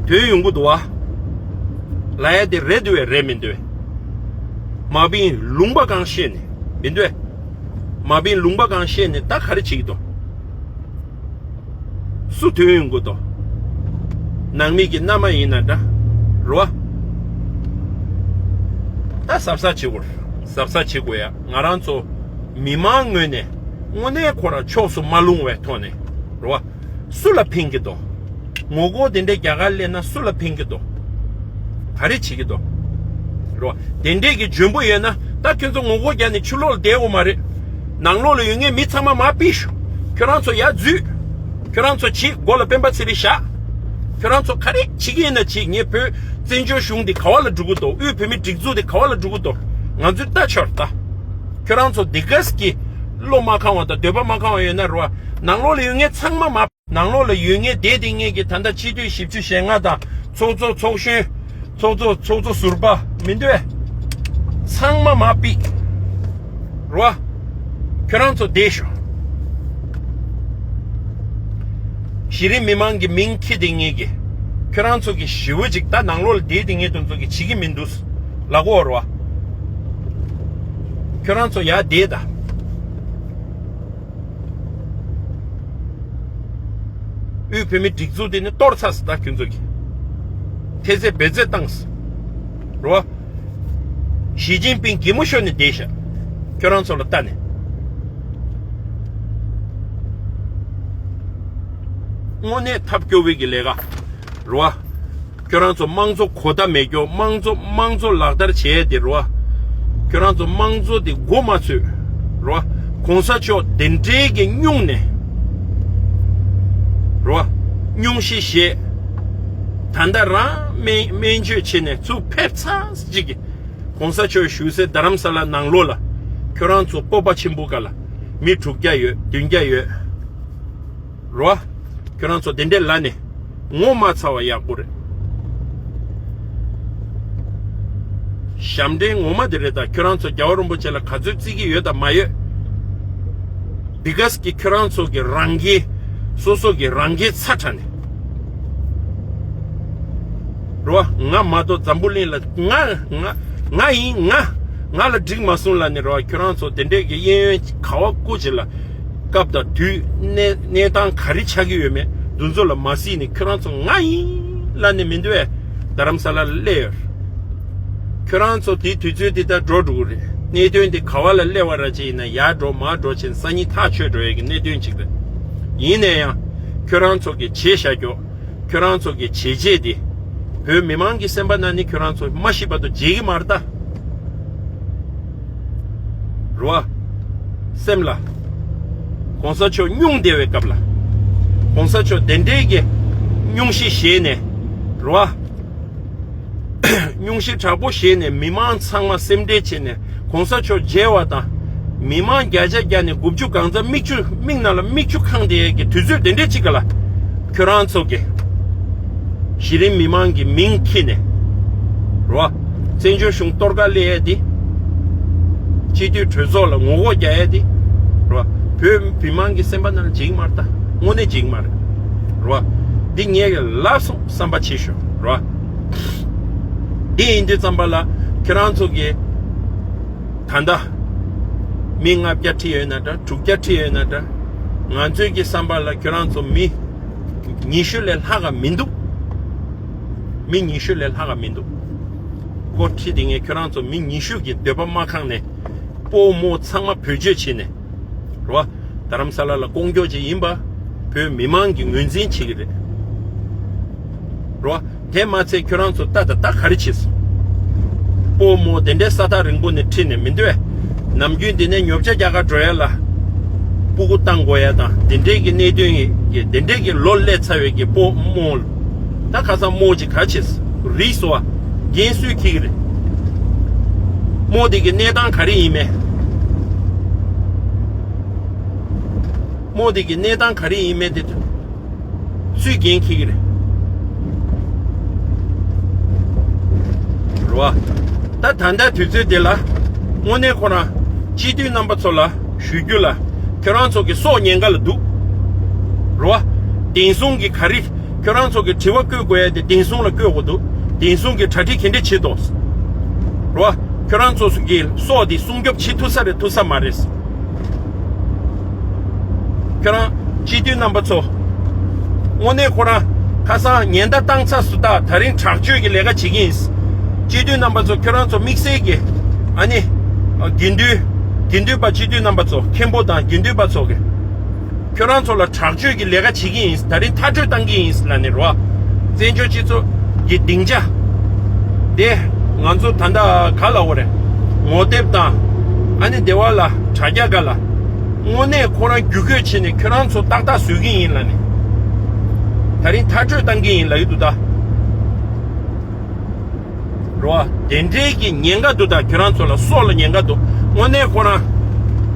དོན་ཡོང་གི་འདུག་བ། ལབ་ཡ་དེ་རེད་འདུག་བས་རེད་མི་འདུག་བས། མ་བིན་ལུང་པ་གང་བཤད་ནས་མི་འདུག་བས། མ་བིན་ལུང་པ་གང་བཤད་ནས་ད་ག་རེ་བྱེད་ཀྱི་འདུག་སུ་དོན་ཡོང་གི་འདུག་ནང་མི་གི་མནའ་མ་ཡིན་ན་འདྲ། རེད་བ། ད་གཟབ་གཟབ་བྱེད་དགོས། གཟབ་གཟབ་བྱེད་དགོས་ཡ། ང་རང་ཚོ་མི་མང་ངོས་ནས་དངོས་གནས་ཁོ་རང་ཕྱོགས་སུ་མ་ལྷུང་བའི་ཐོག་ནས་རེད་བ། སུ་ལ་ཕན་གྱི་འདུག་ངོ་རྒོལ་དེ་འདྲའི་རྒྱ་གར་སླེབས་ན་སུ་ལ་ཕན་གྱི་འདུག་ག་རེ་བྱེད་ཀྱི་འདུག་རོ། དེ་འདྲས་ཀྱི་འཇོན་པོ་ཡོད་ན་ད་ཁྱོད་ཚོ་ངོ་རྒོལ་རྒྱག་ནས་ཕྱི་ལོགས་ལ་བསྡད་དགོས་མ་རེད། ནང་ལོགས་ལ་ཡོད་མཁན་མི་ཚང་མ་མར་ཕུད་ཤོག་ཁྱོད་རང་ཚོ་ཡར་འཛུལ། ཁྱོད་རང་ཚོ་བྱེད་མགོ་ལ་སྤེན་པ་ཚེ་རིང་བཞག་ཁྱོད་རང་ཚོ་ག་རེ་བྱེད་ཀྱི་ཡིན་ན་བྱེད། ངས་བོད་བཙན་བྱོལ་གཞུང་འདི་ག་བ་ལ་འགྲོ་གི་འདུག་དབུས་བོད་མིའི་སྒྲིག་འཛུགས་འདི་ག་བ་ལ་འགྲོ་གི་འདུག་ང་ཚོས་ལྟ་ཆོག་ད། ཁྱོད་རང་ཚོ་འདི་གས་ཀྱི་བློ་མ་ཁེངས་པ་དང་འདོད་པ་མ་ཁེངས་པ་ཡོད་ན་རོ། ནང་ལོགས་ལ་ཡོད་མཁན་ཚང་མ་མར། ནང་ལོགས་ལ་ཡོད་མཁན་བསྡད་དེ་ངེད་ཀྱི་ད་ལྟ་སྤྱི་འཐུས་བཞི་བཅུ་ཞེ་ལྔ་དང་ཚོགས་གཙོ་ཚོགས་གཞོན། ཚོགས་གཙོ་ཚོགས་གཙོ་ཟུར་པ་མི་འདུག་ཚང་མ་མར་ཕུད། རོ། ཁྱོད་རང་ཚོ་བསྡད་ཤོག་གཞི་རིམ་མི་མང་གི་མིང་འཁྱེར་ཏེ་ངེད་ཀྱི། ཁྱོད་རང་ཚོ་གི་ཞི་བ་ཅིག་ད་ནང་ལོགས་ལ་བསྡད་དེ་ངེད་དེ་ཚོ་གི་བྱེད་ཀྱི་མི་འདུག་ལབ་དགོས་རོ། ཁྱོད་རང་ཚོ་ཡར་བསྡད་ད། དབུས་བོད་མིའི་སྒྲིག་འཛུགས་དེ་ནི་གཏོར་ཚར་སོང་ད་ཁྱོད་ཚོ་གིས། ཐེ་ཚེ་བེད་ཚེ་བཏང་སོང་། རོ། ཞི་ཅིན་ཕིང་གད་མོ་ཤོར་ནས་བསྡད་ཤག་ཁྱོད་རང་ཚོ་ལ་ལྟ་ནས། དངོས་གནས་ཐབས་སྐྱོ་བོའི་གི་ལས་ཀ། རོ། ཁྱོད་རང་ཚོ་དམངས་གཙོ་གོ་བརྡ་མེད་སྐྱོ་དམངས་གཙོ་དམངས་གཙོ་ལག་བསྟར་བྱས་ཏེ་རོ། ཁྱོད་རང་ཚོ་དམངས་གཙོ་དེ་མགོ་མ་ཚོས། རོ། གོང་ས་མཆོག་དེ་འདྲའི་གི་སྙུང་ནས། རོ། སྙུང་གཞི་བཞེས། ད་ལྟ་རང་སྨན་སྨན་བཅོས་བྱས་ནས་ཚུར་ཕེབས་ཚར་ཅིག་གི། གོང་ས་མཆོག་བཞུགས་སའི་རྡ་རམ་ས་ལ་ནང་ལོགས་ལ། ཁྱོད་རང་ཚོ་སྤོབས་པ་ཆེན་པོ་ག་ལ། མི་དྲུག་བརྒྱ་ཡོད་བདུན་བརྒྱ་ཡོད། རོ། ཁྱོད་རང་ཚོ་དེ་འདྲས་ལབ་ནས་ངོ་མ་ཚ་བ་ཡག་པོ་རེད། ཞབས་འདྲེན་ངོ་མ་དེ་རེད་ད། ཁྱོད་རང་ཚོ་རྒྱལ་བ་རིན་པོ་ཆེ་ལ་ག་ཚོད་བརྩི་གི་ཡོད་དང་མ་ཡོད། འདི་གས་ཀྱི་ཁྱོད་རང་ཚོ་གི་རང་གི་སོ་སོ་གི་རང་གི་ཚ་དྲགས་ནས། རོ། ང་མ་གཏོགས་འཛམ་བུ་གླིང་ལ་ང་ང་ང་ཡིན་ང་ང་ལ་འགྲིག་མ་སོང་ལབ་ནས་རོ། ཁྱོད་རང་ཚོ་དེ་འདྲས་ཀྱི་གཡས་གཡོན་ག་བ་སྐུ་ཅི་ལ། སྐབས་དང་དུས་གནས་གནས་སྟངས་ག་རེ་ཆགས་ཀྱི་ཡོད་མེད་འདི་ཚོ་ལ་མ་གཟིགས་ནས་ཁྱོད་རང་ཚོ་ང་ཡིན་ལབ་ནས་མི་འདུག་བས། རྡ་རམ་ས་ལ་ལ་སླེབས་ཡོད། ཁྱོད་རང་ཚོ་དེའི་དུས་ཚོད་འདི་ལྟར་འགྲོ་འགྲོ་གི་རེད། གནད་དོན་འདི་ག་བ་ལ་སླེབས་པ་ར་ཅིག་ཡིན་ན་ཡར་འགྲོ་མར་འགྲོ་བྱས་ནས་སང་ཉིན་ཐག་ཆོད་འགྲོ་ཡས་ཀྱི་གནད་དོན་ཅིག་རེད། ཡིན་ན་ཡང་ཁྱོད་རང་ཚོ་གི་བྱས་བཞག་རྒྱུ། ཁྱོད་རང་ཚོ་གི་བྱས་རྗེས་འདི་བོད་མི་མང་གི་སེམས་པ་ནང་ནས་ཁྱོད་རང་ཚོ་མ་ཤི་བར་དུ་བརྗེད་ཀྱི་མ་རེད་ད། རོ། སེམས་ལ། གོང་ས་མཆོག་སྙུང་བསྡད་པའི་སྐབས་ལ། གོང་ས་མཆོག་དེ་འདྲའི་གི་སྙུང་གཞི་བཞེས་ནས། རོ། སྙུང་གཞི་དྲག་པོ་བཞེས་ནས་མི་མང་ཚང་མ་སེམས་ཁྲལ་བྱས་ནས་གོང་ས་མཆོག་མཇལ་བ་དང་། མི་མང་བརྒྱ་ཆ་བརྒྱ་ནས་དགུ་བཅུ་གང་ཙམ་མིག་ཆུ་མིག་ནང་ལ་མིག་ཆུ་གང་བསྡད་ཡས་ཀྱི་དུས་ཚོད་དེ་འདྲའི་ཅིག་ག་ལ། ཁྱོད་རང་ཚོ་གི་གཞི་རིམ་མི་མང་གི་མིང་འཁྱེར་ནས། རོ། བཙན་བྱོལ་གཞུང་གཏོར་ཁ་སླེབས་ཡས་དེ། སྤྱི་འཐུས་གྲོས་ཚོགས་ལ་ངོ་རྒོལ་རྒྱག་ཡས་དེ། རོ། བོད་མི་མང་གི་སེམས་པ་ནང་ལ་འཇིགས་མ་རེད་ད། དངོས་གནས་འཇིགས་མ་རེད། རོ། འདི་ངས་ལབ་སོང་བསམ་པ་བྱེད་ཤོག་རོ། འདི་ཡིན་དུས་ཙམ་པ་ལ་ཁྱོད་རང་ཚོ་གི་ད་ལྟ་མི་ལྔ་བརྒྱ་ཁྲིད་ཡོད་ན་འདྲ་དྲུག་བརྒྱ་ཁྲིད་ཡོད་ན་འདྲ། ང་ཚོའི་གི་བསམ་པ་ལ་ཁྱོད་རང་ཚོ་མི་ཉི་ཤུ་ལས་ལྷག་ག་མི་འདུག་མི་ཉི་ཤུ་ལས་ལྷག་ག་མི་འདུག་སྐོར་ཁྲིད་དེ་ངས་ཁྱོད་རང་ཚོ་མི་ཉི་ཤུ་གི་འདོད་པ་མ་ཁེངས་ནས་སྤོ་རྨོ་ཚང་མ་བེད་སྤྱོད་བྱས་ནས། རེད་བ། རྡ་རམ་ས་ལ་ལ་ཀོང་ཀྱོག་ཅིག་ཡིན་པ། བོད་མི་མང་གི་ངོས་འཛིན་བྱེད་ཀྱི་རེད། རེད་བ། དེ་མ་ཚད་ཁྱོད་རང་ཚོ་ལྟ་ད་ལྟ་ག་རེ་བྱེད་སོང་། སྤོ་རྨོ་དེ་འདྲའི་ས་ཐག་རིང་པོ་ནས་ཁྲིད་ནས་མི་འདོད། ནམ་རྒྱུན་འདི་ནས་ཉོ་ཆ་རྒྱག་ག་འགྲོ་ཡ་ལ། སྤུ་གུ་བཏང་དགོས་ཡ་དང་དེ་འདྲའི་གི་གནད་དོན་གི་དེ་འདྲའི་གི་ལོ་སླེབས་ཚར་བའི་གི་སྤོ་རྨོ། ད་ཁ་སང་རྨོ་ཅིག་ག་རེ་བྱེད་སོང་། རིགས་སོ་བ། རྒན་སུས་འཁྱེར་གི་རེད། རྨོ་དེ་གི་གནས་སྟངས་ག་རེ་ཡིན་མེད། རྨོ་དེ་གི་གནས་སྟངས་ག་རེ་ཡིན་མེད་དེ། སུས་འགན་འཁྱེར་གྱི་རེད། རེད་བ། ད་ད་ལྟ་དུས་ཚོད་དེ་ལ། དངོས་གནས་ཁོ་རང་སྤྱི་འཐུས་རྣམ་པ་ཚོ་ལ་ཞུ་རྒྱུ་ལ། ཁྱོད་རང་ཚོ་གི་སྲོག་ཉེན་ཁ་ལ་འདུག་རེད་བ། བདེན་སྲུང་གི་ག་རེ། ཁྱོད་རང་ཚོ་གི་དྲི་བ་བཀོད་དགོས་ཡ་དེ་བདེན་སྲུང་ལ་བཀོད་དགོས་འདུག་བདེན་སྲུང་གི་གྲ་སྒྲིག་ག་འདྲ་བྱེད་དོ། རེད་བ། ཁྱོད་རང་ཚོ་གི་སྲོག་དེ་སྲུང་སྐྱོབ་བྱེད་ཐུབ་ས་རེད་ཐུབ་ས་མ་རེད། ཁྱོད་རང་སྤྱི་འཐུས་རྣམ་པ་ཚོ། དངོས་གནས་ཁོ་རང་ཁ་སང་ཉེན་བརྡ་བཏང་ཚར་སུ་ད་ད་རིང་དྲག་སྤྱོད་ཀྱི་ལས་ཀ་བྱེད་ཀྱི་ཡིན། སྤྱི་འཐུས་རྣམ་པ་ཚོ་ཁྱོད་རང་ཚོ་དམིགས་བསལ་གྱི་ཨ་ནི། དགེ་འདུན། དགེ་འདུན་པ་སྤྱི་འཐུས་རྣམ་པ་ཚོ་མཁན་པོ་དང་དགེ་འདུན་པ་ཚོ་གི། ཁྱོད་རང་ཚོ་ལ་དྲག་སྤྱོད་ཀྱི་ལས་ཀ་བྱེད་ཀྱི་ཡིན་ད་རིང་མཐར་སྐྲོད་བཏང་གི་ཡིན་ལ་ནི་རོ། བཙན་བྱོལ་སྤྱི་ཚོགས་ཀྱི་སྡིངས་ཆ། དེ། ང་ཚོ་ད་ལྟ་ག་ལ་འོ་རེད། ངོ་དེབ་དང་། ཨ་ནི་སྡེ་བ་ལ་དྲ་རྒྱ་ག་ལ། དངོས་གནས་ཁོ་རང་བརྒྱུད་སྐུལ་བྱས་ནས་ཁྱོད་རང་ཚོ་ཏག་ཏག་བཟོས་ཀྱི་ཡིན་ལ་ནི། ད་རིང་མཐར་སྐྲོད་བཏང་གི་ཡིན་ལ་ཡོད་དུ་ད། རོ། དེ་འདྲའི་གི་ཉེན་ཁ་འདུག་ད་ཁྱོད་རང་ཚོ་ལ་སྲོག་ལ་ཉེན་ཁ་འདུག་དངོས་གནས་ཁོ་རང་།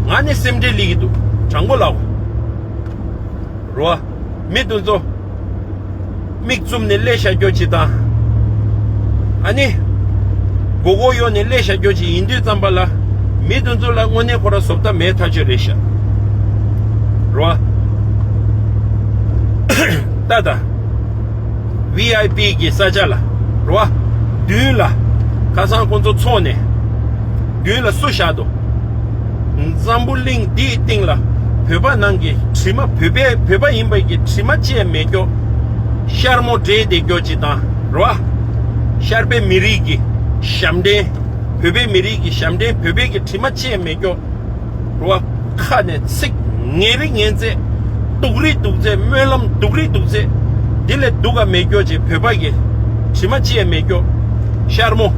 ང་ནི་སེམས་ཁྲལ་སླེབས་ཀྱི་འདུག་དྲང་པོ་ལབ། རོ། མི་དེ་ཚོ། མིག་བཙུམ་ནས་སླེབས་བཞག་རྒྱུ་ཅིག་དང་། ཨ་ནི། མགོ་སྐོར་གཡོག་ནས་སླེབས་བཞག་རྒྱུ་ཅིག་ཡིན་དུས་ཙམ་པ་ལ། མི་དེ་ཚོ་ལ་དངོས་གནས་ཁོ་རང་བཟོ་ལྟ་མེད་ཐག་ཆོད་རེད་ཤག་རོ། ད་ད། ཝི་ཨའི་པི་གི་ས་ཆ་ལ། རོ། མདུན་ལ། ཁ་སང་ཁོང་ཚོ་ཚོགས་ནས། མདུན་ལ་སུ་བཞག་འདུག་འཛམ་བུ་གླིང་འདིའི་སྟེང་ལ། བོད་པ་ནང་གི་དྲི་མ་བོད་པའི་བོད་པ་ཡིན་པའི་གི་དྲི་མ་བཅད་མེད་རྒྱུ། ཤར་མོ་འདྲེས་བསྡད་རྒྱུ་ཅིག་དང་རོ། ཤར་པའི་མི་རིགས་ཀྱི་ཞབས་འདྲེན། བོད་པའི་མི་རིགས་ཀྱི་ཞབས་འདྲེན་བོད་པའི་གི་དྲི་མ་བཅད་མེད་རྒྱུ། རོ། ཁ་ནས་ཚིག་ངན་རི་ངན་ཚད། སྡུག་རི་སྡུག་ཚད་སྨོན་ལམ་སྡུག་རི་སྡུག་ཚད། འདི་ལས་སྡུག་ག་མེད་རྒྱུ་ཅིག་བོད་པ་གི་དྲི་མ་བཅད་མེད་རྒྱུ། ཤར་མོ།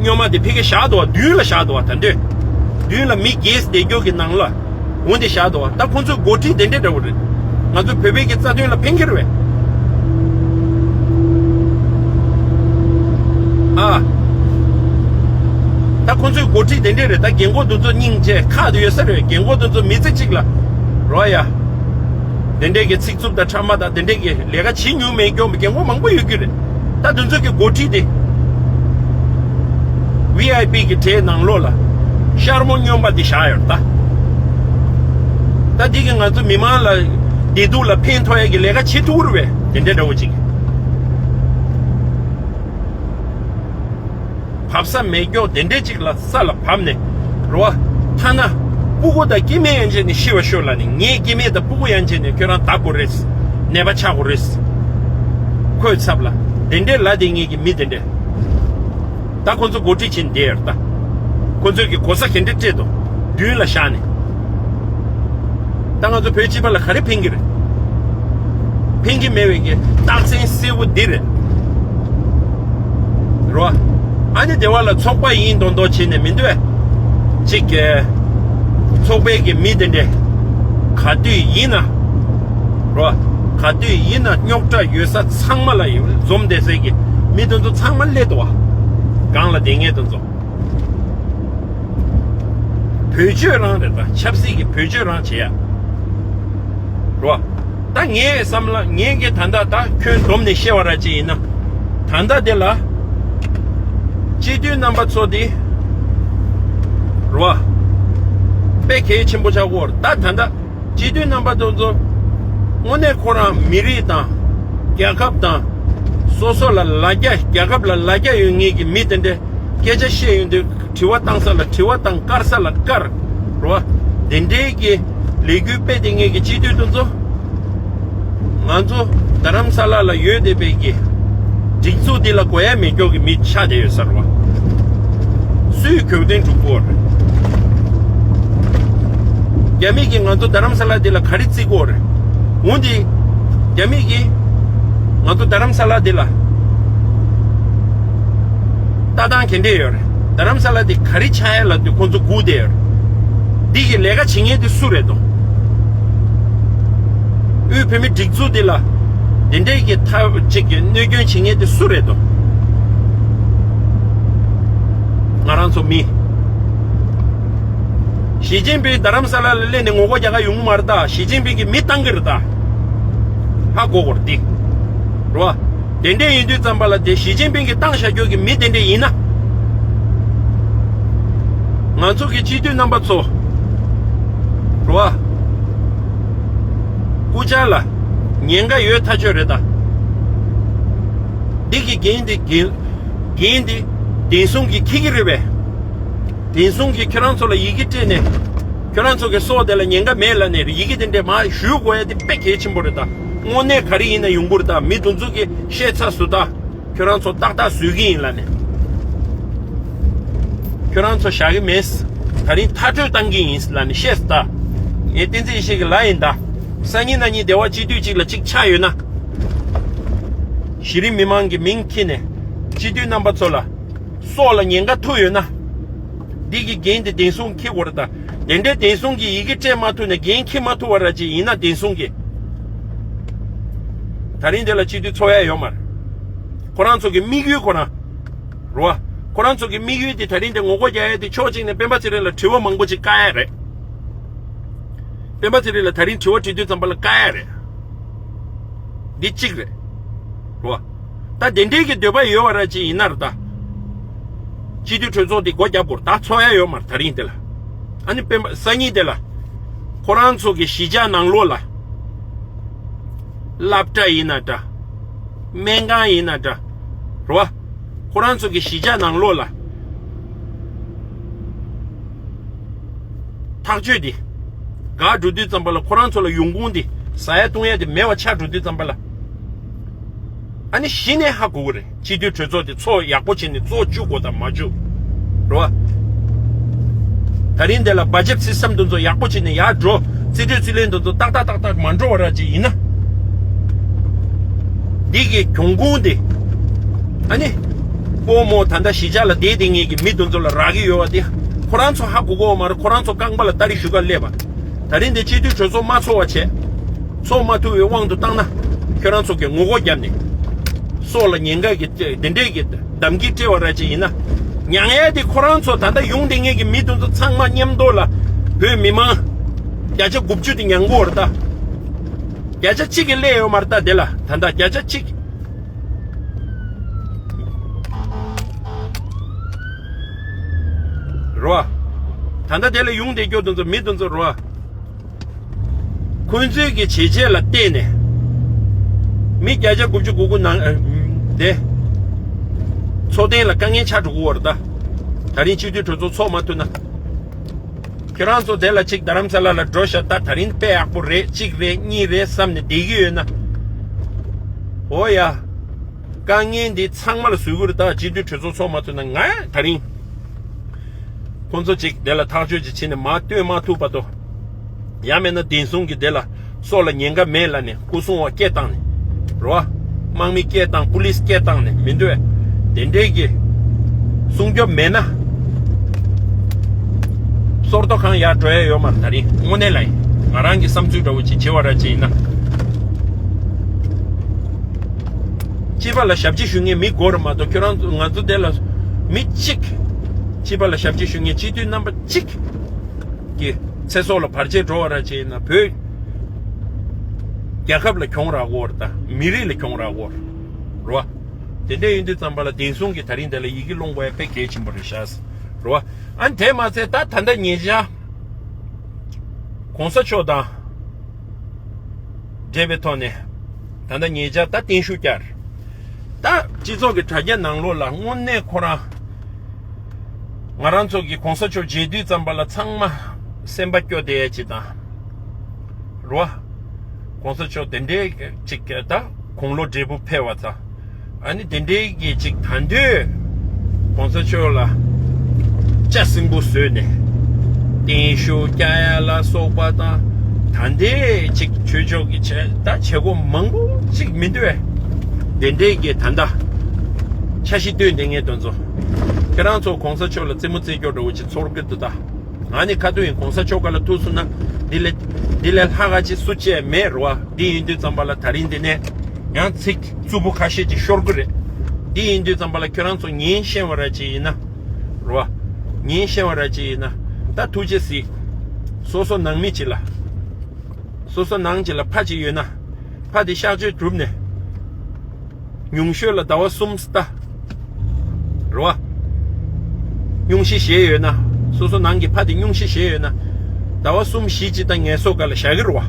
སྨྱོན་མ་དེ་ཕ་གིར་བཞག་འདུག་བ་མདུན་ལ་བཞག་འདུག་བ་ད་འདོད། མདུན་ལ་མི་རྒས་བསྡད་རྒྱུ་གི་ནང་ལ། འོ་འདི་བཞག་འདུག་བ་ད་ཁོང་ཚོའི་འགོ་ཁྲིད་དེ་འདྲས་འདྲ་བོ་རེད། ང་ཚོ་བོད་པའི་གི་རྩ་དོན་ལ་ཕན་ཁེ་རེད་བས། ཨ། ད་ཁོང་ཚོའི་འགོ་ཁྲིད་དེ་འདྲས་རེད་ད་རྒན་གོག་དེ་ཚོ་སྙིང་རྗེ་ཁག་ཏུ་ཡོད་ས་རེད་རྒན་གོག་དེ་ཚོ་མི་ཚེ་གཅིག་ལ། རོ་ཡ། དེ་འདྲས་གི་ཚིག་རྩུབ་དང་ཕྲ་མ་དང་དེ་འདྲས་གི་ལས་ཀ་བྱེད་མྱོང་མེད་རྒྱུ་རྒན་གོག་མང་པོ་ཡོད་རྒྱུ་རེད། ད་དེ་ཚོ་གི་འགོ་ཁྲིད་དེ། ཝི་ཨའི་པི་གི་གྲས་ནང་ལོགས་ལ། ཤར་མོ་སྨྱོན་པ་འདི་བཞག་ཡོད་ད། ད་འདི་གི་ང་ཚོ་མི་མང་ལ། བདེ་སྡུག་ལ་ཕན་ཐོགས་ཡ་གི་ལས་ཀ་བྱེད་ཐུབ་རེད་བས་དེ་འདྲས་འདྲ་བོ་ཅིག་བབས་ས་མེད་མགྱོགས་དེ་འདྲས་ཅིག་ལ་ས་ལ་བབས་ནས་རོ། ཐ་ན། སྤུ་གུ་དང་སྐྱེ་དམན་ཡན་ཆད་ནས་ཤི་བ་ཤོར་ལ་ནི་ངའི་སྐྱེ་དམན་དང་སྤུ་གུ་ཡན་ཆད་ནས་ཁྱོད་རང་བདག་དགོས་རེད། ནད་པ་ཆགས་དགོས་རེད། ཁོའི་ཚབ་ལ། དེ་འདྲའི་ལ་དེ་ངེད་ཀྱི་མི་དེ་འདྲས། ད་ཁོ་ཚོ་འགོ་ཁྲིད་བྱེད་འདི་ཡར་ད། ཁོ་ཚོས་ཀྱི་གོ་ས་ག་འདྲ་སྤྲད་དོ། མདུན་ལ་བཞག་ནས། ད་ང་ཚོ་བོད་སྤྱི་པ་ལ་ག་རེ་ཕན་གྱི་རེད། ཕན་གྱི་མེད་པའི་གི་རྟགས་མཚན་གསལ་པོ་འདི་རེད། རོ། ཨ་ནི་སྡེ་བ་ལ་ཚོགས་པ་ཡིན་མདོག་མདོག་བྱས་ནས་མི་འདུག་གས། གཅིག་གི་ཚོགས་པའི་གི་མི་དེ་འདྲས། ག་དུས་ཡིན་ན། རོ། ག་དུས་ཡིན་ན་རྙོག་དྲ་ཡོད་ས་ཚང་མ་ལ་ཡོད་འཛོམས་བསྡད་སའི་གི་མི་དེ་ཚོ་ཚང་མ་སླེབས་འདུག་བ། སྒང་ལ་བསྡད་མཁན་དེ་ཚོ། བེད་སྤྱོད་རང་རེད་ད་ཆབ་སྲིད་ཀྱི་བེད་སྤྱོད་རང་བྱེད་ཡ། རོ། ད་ངའི་བསམ་བློ་ངས་ཀྱི་ད་ལྟ་ད་ཁྱོད་འདོམས་ནས་བཤད་པ་ར་ཅིག་ཡིན་ན། ད་ལྟ་དེ་ལ། སྤྱི་འཐུས་རྣམ་པ་ཚོ་དེ། རོ། དཔེ་གལ་ཆེན་པོ་ཆགས་ཀྱི་ཡོད་རེད་ད་ད་ལྟ། སྤྱི་འཐུས་རྣམ་པ་དེ་ཚོ། དངོས་གནས་ཁོ་རང་མི་རིགས་དང་། རྒྱལ་ཁབ་དང་། སོ་སོ་ལ་ལ་རྒྱ་རྒྱལ་ཁབ་ལ་ལ་རྒྱ་ཡོད་ངེས་ཀྱི་མི་དེ་འདྲས། སྐད་ཆ་བཤད་ཡོང་དུས་དྲི་བ་བཏང་ས་ལ་དྲི་བ་བཏང་དཀར་ས་ལ་དཀར། རོ། དེ་འདྲའི་གི་ ལས་འགུལ་སྤེལ་བསྡད་མཁན་གྱི་སྤྱི་འཐུས་དེ་ཚོ། ང་ཚོ་རྡ་རམ་ས་ལ་ལ་ཡོད་བསྡད་པའི་གི་སྒྲིག་འཛུགས་འདི་ལ་དགོས་ཡ་མེད་སྐྱོ་གི་མི་ཆགས་བསྡད་ཡོད་ས་རེད་བ། སུས་གྱོད་དོན་སྒྲུབ་དགོས་རེད། རྒྱ་མི་གིས་ང་ཚོ་རྡ་རམ་ས་ལ་འདི་ལ་ག་རེ་བརྩི་དགོས་རེད། འོན་ཏེ་རྒྱ་མི་གིས་ང་ཚོ་རྡ་རམ་ས་ལ་འདི་ལ་ལྟ་སྟངས་ག་འདྲས་ཡོད་རེད། རྡ་རམ་ས་ལ་འདི་ག་རེ་ཆགས་ཡ་ལབ་དུས་ཁོང་ཚོ་སྒུག་བསྡད་ཡོད་རེད། འདི་གི་ལས་ཀ་བྱེད་མཁན་དེ་སུ་རེད་དོ། དབུས་བོད་མི་སྒྲིག་འཛུགས་འདི་ལ་འདི་འདྲས་ཀྱི་ཐབས་གཅིག་གི་གནོད་སྐྱོན་བྱེད་མཁན་དེ་སུ་རེད་དོ། ང་རང་ཚོ་མི། ཞི་ཅིན་ཕིང་རྡ་རམ་ས་ལ་ལ་སླེབས་ནས་ངོ་རྒོལ་རྒྱག་ག་ཡོང་གི་མ་རེད་ད། ཞི་ཅིན་ཕིང་གིས་མི་བཏང་གི་རེད་ད། ཧ་གོ་དགོས་རེད་འདི། རེད་བ། དེ་འདྲས་ཡིན་དུས་ཙམ་པ་ལ་དེ་ཞི་ཅིན་ཕིང་གིས་བཏང་བཞག་རྒྱུ་གི་མི་དེ་འདྲས་ཡིན་ན། ང་ཚོ་གི་སྤྱི་འཐུས་རྣམ་པ་ཚོ། རེད་བ། སྐུ་བཅར་ལ་ཉེན་ཁ་ཡོད་ཐག་ཆོད་རེད་ད། འདི་གི་འགན་འདི་འགན་འགན་འདི་བདེན་སྲུང་གིས་འཁྱེར་གི་རེད་པས། བདེན་སྲུང་གིས་ཁྱོད་རང་ཚོ་ལ་ཡི་གེ་སྤྲད་ནས། ཁྱོད་རང་ཚོ་གི་སྲོག་དེ་ལ་ཉེན་ཁ་མེད་ལབ་ནས་ཡི་གེ་དེ་འདྲས་མར་ཞུ་དགོས་ཡ་དེ་དཔེ་གལ་ཆེན་པོ་རེད་ད། དངོས་གནས་ག་རེ་ཡིན་ན་ཡོང་གི་རེད་ད། མི་དེ་ཚོ་གིས་བཤད་ཚར་སོང་ད། ཁྱོད་རང་ཚོ་ཏག་ཏག་བཟོས་ཀྱི་ཡིན་ལབ་ནས། ཁྱོད་རང་ཚོ་བཞག་གི་མེད། ད་རིང་མཐར་སྐྲོད་བཏང་གི་ཡིན་ལབ་ནས་བཤད་སོང་ད། ངས་བསྟན་འཛིན་ཡེ་ཤེས་ཀྱི་ལ་ཡིན་ད། སང་ཉིན་གནངས་ཉིན་སྡེ་བ་སྤྱི་འཐུས་གཅིག་ལ་གཅིག་ཆགས་ཡོད་ན། གཞི་རིམ་མི་མང་གི་མིང་འཁྱེར་ནས། སྤྱི་འཐུས་རྣམ་པ་ཚོ་ལ། སྲོག་ལ་ཉེན་ཁ་ཐུག་ཡོད་ན། འདི་གི་འགན་དེ་བདེན་སྲུང་འཁྱེར་དགོས་རེད་ད། དེ་འདྲའི་བདེན་སྲུང་གིས་ཡི་གེ་སྤྲད་མ་ཐུབ་ནས་འགན་འཁྱེར་མ་ཐུབ་པ་ར་ཅིག་ཡིན་ན་བདེན་སྲུང་གིས། ད་རིང་དེ་ལ་སྤྱི་འཐུས་ཚོགས་ཡ་ཡོད་མ་རེད། ཁོ་རང་ཚོ་གི་དམིགས་ཡུལ་ཁོ་རང་། རེད་བ། ཁོ་རང་ཚོ་གི་དམིགས་ཡུལ་དེ་ད་རིང་དེ་ངོ་རྒོལ་རྒྱག་ཡ་དེ་ཕྱོགས་གཅིག་ནས་སྤེན་པ་ཚེ་རིང་ལ་དྲི་བ་མང་པོ་ཅིག་བཀག་ཡ་རེད། སྤེན་པ་ཚེ་རིང་ལ་ད་རིང་དྲི་བ་དྲི་དུས་ཙམ་པ་ལ་བཀག་ཡ་རེད། འདི་གཅིག་རེད། རེད་བ། ད་དེ་འདྲའི་གི་འདོད་པ་ཡོད་པ་ར་ཅིག་ཡིན་ན་རེད་ད། སྤྱི་འཐུས་གྲོས་ཚོགས་འདི་སྒོ་རྒྱབ་དགོས་རེད་ད། ཚོགས་ཡ་ཡོད་མ་རེད་ད་རིང་དེ་ལ། ཨ་ནི་སྤེན་པ་སང་ཉིན་དེ་ལ། ཁོ་རང་ཚོ་གི་གཞིས་ཆགས་ནང་ལོགས་ལ། སློབ་གྲྭ་ཡིན་ན་འདྲ། སྨན་ཁང་ཡིན་ན་འདྲ། རེད་བ། ཁོ་རང་ཚོ་གི་གཞིས་ཆགས་ནང་ལོགས་ལ། ཐག་གཅོད་འདི། འགག་འགྲོ་དུས་ཙམ་པ་ལ་ཁོ་རང་ཚོ་ལ་ཡོང་ཁུངས་འདི། ཟ་ཡ་བཏུང་ཡ་འདི་མེད་པ་ཆགས་འགྲོ་དུས་ཙམ་པ་ལ། ཨ་ནི་གཞི་ནས་ཧ་གོ་གི་རེད། སྤྱི་འཐུས་གྲོས་ཚོགས་དེ་ཚོགས་ཡག་པོ་བྱས་ནས་ཚོགས་བཅུག་དགོས་དང་མ་བཅུག་རེད་བ། ད་རིང་འདི་ལ་བ་ཇེཊ་སི་སི་ཊམ་དེ་ཚོ་ཡག་པོ་བྱས་ནས་ཡར་འགྲོ། རྩིས་སྤྲོད་རྩིས་ལེན་དེ་ཚོ་ཏག་ཏག་ཏག་ཏག་མ་འགྲོ་བ་ར་ཅིག་ཡིན་ན། འདི་གི་གྱོང་གུན་དེ། ཨ་ནི། སྒོར་མོ་ད་ལྟ་གཞིས་ཆགས་ལ་བསྡད་བསྡད་མཁན་གྱི་མི་དེ་ཚོ་ལ་རག་གི་ཡོད་པ་དེ། ཁོ་རང་ཚོ་ཧ་གོ་གོ་མ་རེད། ཁོ་རང་ཚོ་རྐང་པ་ལ་སྟ་རེ་གཞུ་ག་སླེབས་པ། ད་རིང་འདི་སྤྱི་འཐུས་གྲོས་ཚོགས་མ་ཚོགས་པ་བྱས། ཚོགས་མ་ཐུབ་པའི་དབང་དུ་བཏང་ན། ཁྱོད་རང་ཚོ་གི་ངོ་རྒོལ་བརྒྱབ་ནས། སྲོག་ལ་ཉེན་ཁ་གི་དེ་འདྲས་ཀྱི་གདམ་གྱི་སྤྲད་པ་ར་ཅིག་ཡིན་ན། མྱངས་ཡ་དེ་ཁོ་རང་ཚོ་ད་ལྟ་ཡོང་བསྡད་མཁན་གྱི་མི་དེ་ཚོ་ཚང་མ་མཉམ་དུ་ལ། བོད་མི་མང་། བརྒྱ་ཆ་དགུ་བཅུ་དེ་མྱངས་གོ་རེད་ད། བརྒྱ་ཆ་གཅིག་གི་སླེབས་ཡོད་མ་རེད་ད་དེ་ལ། ད་ལྟ་བརྒྱ་ཆ་གཅིག་རེད་བ། ད་ལྟ་དེ་ལ་ཡོང་བསྡད་རྒྱུ་དེ་ཚོ་མི་དེ་ཚོ་རེད་བ། ཁོང་ཚོའི་གི་བྱས་རྗེས་ལ་བལྟས་ནས། མི་བརྒྱ་ཆ་དགུ་བཅུ་གོ་དགུ་ནང་ཨ། དེ། འཚོ་རྟེན་ལ་དཀའ་ངལ་ཆགས་འགྲོ་གི་ཡོད་རེད་ད། ད་རིང་སྤྱི་འཐུས་གྲོས་ཚོགས་ཚོགས་མ་ཐུབ་ན། ཁྱེད་རང་ཚོ་དེ་ལ་གཅིག་རྡ་རམ་ས་ལ་ལ་འགྲོ་ཤག་ད་ད་རིང་དཔེ་ཡག་པོ་རེད། གཅིག་རེད་གཉིས་རེད་བསམ་ནས་བསྡད་ཀྱི་ཡོད་ན། འོ་ཡ། དཀའ་ངལ་འདི་ཚང་མ་ལ་བཟོ་གི་རེད་ད། སྤྱི་འཐུས་གྲོས་ཚོགས་ཚོགས་མ་ཐུབ་ན་ང་ད་རིང་། ཁོང་ཚོ་གཅིག་དེ་ལ་ཐག་གཅོད་ཅིག་བྱས་ནས་མར་སྟོན་མ་ཐུབ་བར་དུ། ཡང་མིན་ན་བདེན་སྲུང་གི་དེ་ལ་སྲོག་ལ་ཉེན་ཁ་མེད་ལབ་ནས་སྐུ་སྲུང་བ་སྐད་བཏང་ནས། རེད་བ། དམག་མི་སྐད་བཏང་པུ་ལིས་སྐད་བཏང་ནས་མི་འདུག་བས། དེ་འདྲས་ཀྱི་སྲུང་སྐྱོབ་མེད་ན། སོར་ཐོ་ཁང་ཡར་འགྲོ་ཡ་ཡོད་མ་རེད་ད་རིང་། དངོས་གནས་ལ་ཡིན། ང་རང་གི་བསམ་ཚུལ་འདྲ་བོ་ཅིག་བྱེད་པ་ར་ཅིག་ཡིན་ན། སྤྱི་པ་ལ་ཞབས་ཕྱི་ཞུ་མཁན་མི་དགོས་རེད་མ་གཏོགས། ཁྱོད་རང་ཚོ་ང་ཚོ་དེ་ལ་མི་གཅིག་སྤྱི་པ་ལ་ཞབས་ཕྱི་ཞུ་མཁན་སྤྱི་འཐུས་རྣམ་པ་གཅིག་གི་ཚེ་སྲོག་ལ་བར་ཆད་འགྲོ་བ་ར་ཅིག་ཡིན་ན། བོད་རྒྱལ་ཁབ་ལ་གྱོང་རག་གོ་རེད་ད། མི་རིགས་ལ་གྱོང་རག་གོ་རེད་བ། དེ་འདྲ་ཡིན་དུས་ཙམ་པ་ལ་བདེན་སྲུང་གིས་ད་རིང་དེ་ལ་ཡི་གེ་སློང་དགོས་ཡ་དཔེ་གལ་ཆེན་པོ་རེད་ཤག་རེད་བ། ཨ་ནི་དེ་མ་ཚད་ད་ད་ལྟ་ཉེ་ཆར་གོང་ས་མཆོག་དང་འབྲེལ་བའི་ཐོག་ནས་ད་ལྟ་ཉེ་ཆར་ད་བརྟན་བཞུགས་བསྐྱར། ད་སྤྱི་ཚོགས་ཀྱི་དྲ་རྒྱ་ནང་ལོགས་ལ་དངོས་གནས་ཁོ་རང་ང་རང་ཚོ་གི་གོང་ས་མཆོག་མཇལ་དུས་ཙམ་པ་ལ་ཚང་མ་སེམས་པ་སྐྱོ་བསྡད་ཡ་ཅིག་དང་། རེད་བ། གོང་ས་མཆོག་དེ་འདྲའི་ཅིག་ད་དགུང་ལོ་བགྲེས་པོ་ཕེབས་པ་ཚ། ཨ་ནི་དེ་འདྲའི་གི་ཅིག་ད་འདོད་གོང་ས་མཆོག་ལ་ལྕགས་སྲིན་པོ་བཟོས་ནས་བརྟན་བཞུགས་བསྐྱལ་ཡ་ལ་སོགས་པ་དང་། ད་འདྲའི་ཅིག་ཆོས་ཕྱོགས་ཀྱི་བྱ་ད་བྱེད་སྒོ་མང་པོ་ཅིག་མི་འདུག་བས། དེ་འདྲའི་གི་ད་ལྟ་འཆར་གཞི་བཏོན་བསྡད་མཁན་དེ་ཚོ་ཁྱེད་རང་ཚོ་གོང་ས་མཆོག་ལ་རྩེད་མོ་རྩེ་རྒྱུ་འདྲ་བོ་ཅིག་ཚོར་གི་འདུག་ད། ང་ནི་ཁ་ཐུག་ཡིན། གོང་ས་མཆོག་ག་ལ་ཐུག་སོང་ན་འདི་ལས་འདི་ལས་ལྷག་ག་ཅིག་སུ་བཅས་མེད་རེད་བ། འདི་ཡིན་དུས་ཙམ་པ་ལ་ད་རིང་འདི་ནས་ཡང་ཚིག་རྩུབ་པོ་ཁ་ཤས་ཅིག་ཤོར་གི་རེད། འདི་ཡིན་དུས་ཙམ་པ་ལ་ཁྱོད་རང་ཚོ་ཉན་ཤེས་པ་ར་ཅིག་ཡིན་ན་རེད་བ། ཉན་ཤེས་པ་ར་ཅིག་ཡིན་ན་ད་ཐུགས་རྗེ་གཟིགས། སོ་སོ་ནང་མི་ཅིག་ལ་སོ་སོ་ནང་ཅིག་ལ་ཕ་ཅིག་ཡོད་ན་ཕ་དེ་གཤག་བཅོས་གྲུབ་ནས། ཉུང་ཤོས་ལ་ཟླ་བ་གསུམ་ལྟ། རེད་བ། སྙུང་གཞི་བཞེས་ཡོད་ན། སོ་སོ་ནང་གི་ཕ་དེ་སྙུང་གཞི་བཞེས་ཡོད་ན། ཟླ་བ་གསུམ་བཞི་ཅིག་དང་ངལ་གསོ་སྒང་ལ་བཞག་གི་རེད་བ།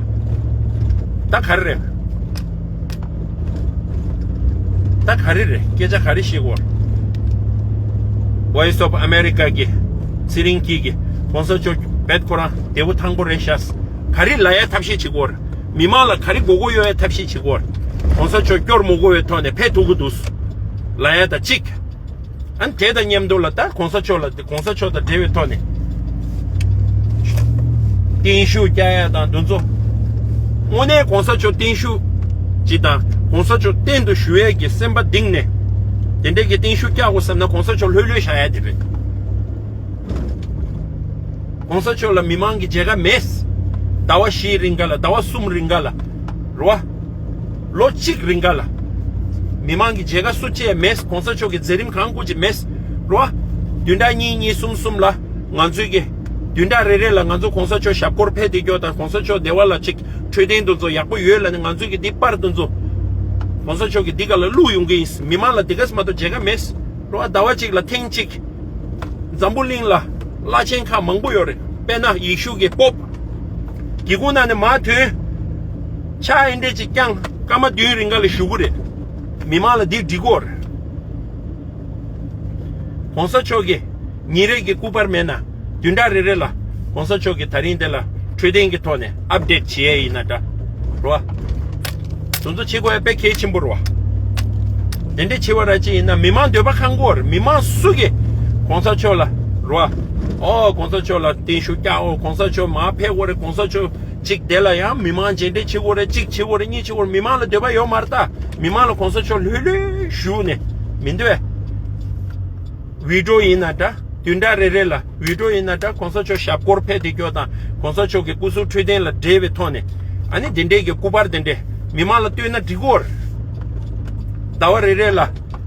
ད་ག་རེ་རེད། ད་ག་རེ་རེད། སྐད་ཆ་ག་རེ་བཤད་དགོས། Voice of America གི་ཚེ་རིང་སྐྱིད་ཀྱིས་གོང་ས་མཆོག་རྦད་ཁོ་རང་བདེ་པོ་ཐང་པོ་རེད་ཤག་ག་རེ་ལབ་ཡ་ཐབས་ཤེས་བྱེད་དགོས། མི་མང་ལ་ག་རེ་མགོ་སྐོར་གཡོག་ཡ་ཐབས་ཤེས་བྱེད་དགོས། གོང་ས་མཆོག་སྐྱོར་མ་དགོས་པའི་ཐོག་ནས་ཕེབས་ཐུབ་ཀྱི་འདུག་ལབ་ཡ་དང་གཅིག་ཨ་ནི་དེ་དང་མཉམ་དུ་ལ་ད་གོང་ས་མཆོག་ལ་གོང་ས་མཆོག་དང་འབྲེལ་བའི་ཐོག་ནས་བརྟན་བཞུགས་བསྐྱལ་ཡ་དང་འདི་ཚོ་དངོས་གནས་གོང་ས་མཆོག་བརྟན་བཞུགས་ཅིག་དང་གོང་ས་མཆོག་གཏན་དུ་བཞུགས་ཡས་ཀྱི་སེམས་པ་གཏིང་ནས་དེ་འདྲས་ཀྱི་བརྟན་བཞུགས་བསྐྱལ་དགོས་བསམ་ན་གོང་ས་མཆོག་ལྷོད་ལྷོད་བཞག་ཡ་དེ་རེད། གོང་ས་མཆོག་ལ་མི་མང་གི་མཇལ་ཁ་མེད། ཟླ་བ་བཞིའི་རིང་ག་ལ་ཟླ་བ་གསུམ་རིང་ག་ལ་རེད་བ། ལོ་གཅིག་རིང་ག་ལ་མི་མང་གི་མཇལ་ཁ་སུ་བཅས་མེད། གོང་ས་མཆོག་གི་མཛད་རིམ་གང་དགོས་ཀྱི་མེད་རེད་བ། བདུན་ཕྲག་གཉིས་གཉིས་གསུམ་གསུམ་ལ་ང་ཚོའི་གི་བདུན་ཕྲག་རེ་རེ་ལ་ང་ཚོ་གོང་ས་མཆོག་ཞབས་སྐོར་ཕེབས་བསྡད་རྒྱུ་དང་གོང་ས་མཆོག་བདེ་བ་ལ་ཅིག་འཕྲོད་བསྟེན་དུ་ཚོ་ཡག་པོ་ཡོད་ལ་ནི་ང་ཚོའི་གི་འདི་པར་དུ་ཚོ་གོང་ས་མཆོག་གི་འདི་ག་ལ་བླུག་ཡོང་གི་ཡིན། མི་མང་ལ་འདི་ག་ཙམ་མ་གཏོགས་མཇལ་ཁ་མེད་རེད་བ། ཟླ་བ་གཅིག་ལ་ཐེངས་གཅིག་འཛམ་བུ་གླིང་ལ་བླ་ཆེན་ཁག་མང་པོ་ཡོད་རེད། དཔེར་ན་ཡེ་ཤུ་གི་པོབ། སྒེའུ་ཁུང་ནང་ནས་མར་ཐོན། ཕྱག་འདི་འདྲས་ཅིག་བརྐྱངས། སྐར་མ་བདུན་རིང་ག་ལ་བཞུགས་ཀྱི་རེད། མི་མང་ལ་འདི་འགྲིག་གི་ཡོད་རེད། གོང་ས་མཆོག་གི་ཉིན་རེ་གི་སྐུ་པར་མེད་ན་བདུན་ཕྲག་རེ་རེ་ལ་གོང་ས་མཆོག་གི་ད་རིང་འདི་ལ་འཕྲོད་བསྟེན་གྱི་ཐོག་ནས་ཨབ་ཌེཊ་བྱེད་ཡས་ཡིན་ན་འདྲ། རེད་བ། དེ་ཚོ་བྱེད་དགོས་ཡ་དཔེ་གལ་ཆེན་པོ་རེད་བ། དེ་འདྲས་བྱེད་པ་ར་ཅིག་ཡིན་ན་མི་མང་འདོད་པ་ཁེངས་ཀྱི་ཡོད་རེད། མི་མང་སུ་གིས་གོང་ས་མཆོག་ལ་རེད་བ། ཨོ་གོང་ས་མཆོག་ལ་བརྟན་བཞུགས་བསྐྱལ། ཨོ་གོང་ས་མཆོག་མར་ཕེབས་དགོས་རེད། གོང་ས་མཆོག་ཅིག་དེ་ལ་ཡང་མི་མང་མཇལ་འཕྲད་བྱེད་དགོས་རེད། གཅིག་བྱེད་དགོས་རེད། གཉིས་བྱེད་དགོས་རེད། མི་མང་ལ་འདོད་པ་ཡོད་མ་རེད་ད། མི་མང་ལ་གོང་ས་མཆོག་ལྷོད་ལྷོད་བཞུགས་ནས་མི་འདོད། བི་ཌི་ཡོ་ཡིན་ན་འདྲ། བདུན་ཕྲག་རེ་རེ་ལ་བི་ཌི་ཡོ་ཡིན་ན་འདྲ། གོང་ས་མཆོག་ཞབས་སྐོར་ཕེབས་བསྡད་རྒྱུ་དང་གོང་ས་མཆོག་གི་སྐུ་གཟུགས་འཕྲོད་བསྟེན་ལ་འབྲེལ་བའི་ཐོག་ནས་ཨ་ནི་དེ་འདྲའི་གི་སྐུ་པར་དེ་འདྲས་མི་མང་ལ་སྟོན་ན་འགྲིག་གི་ཡོད་རེད། ཟླ་བ་རེ་རེ་ལ་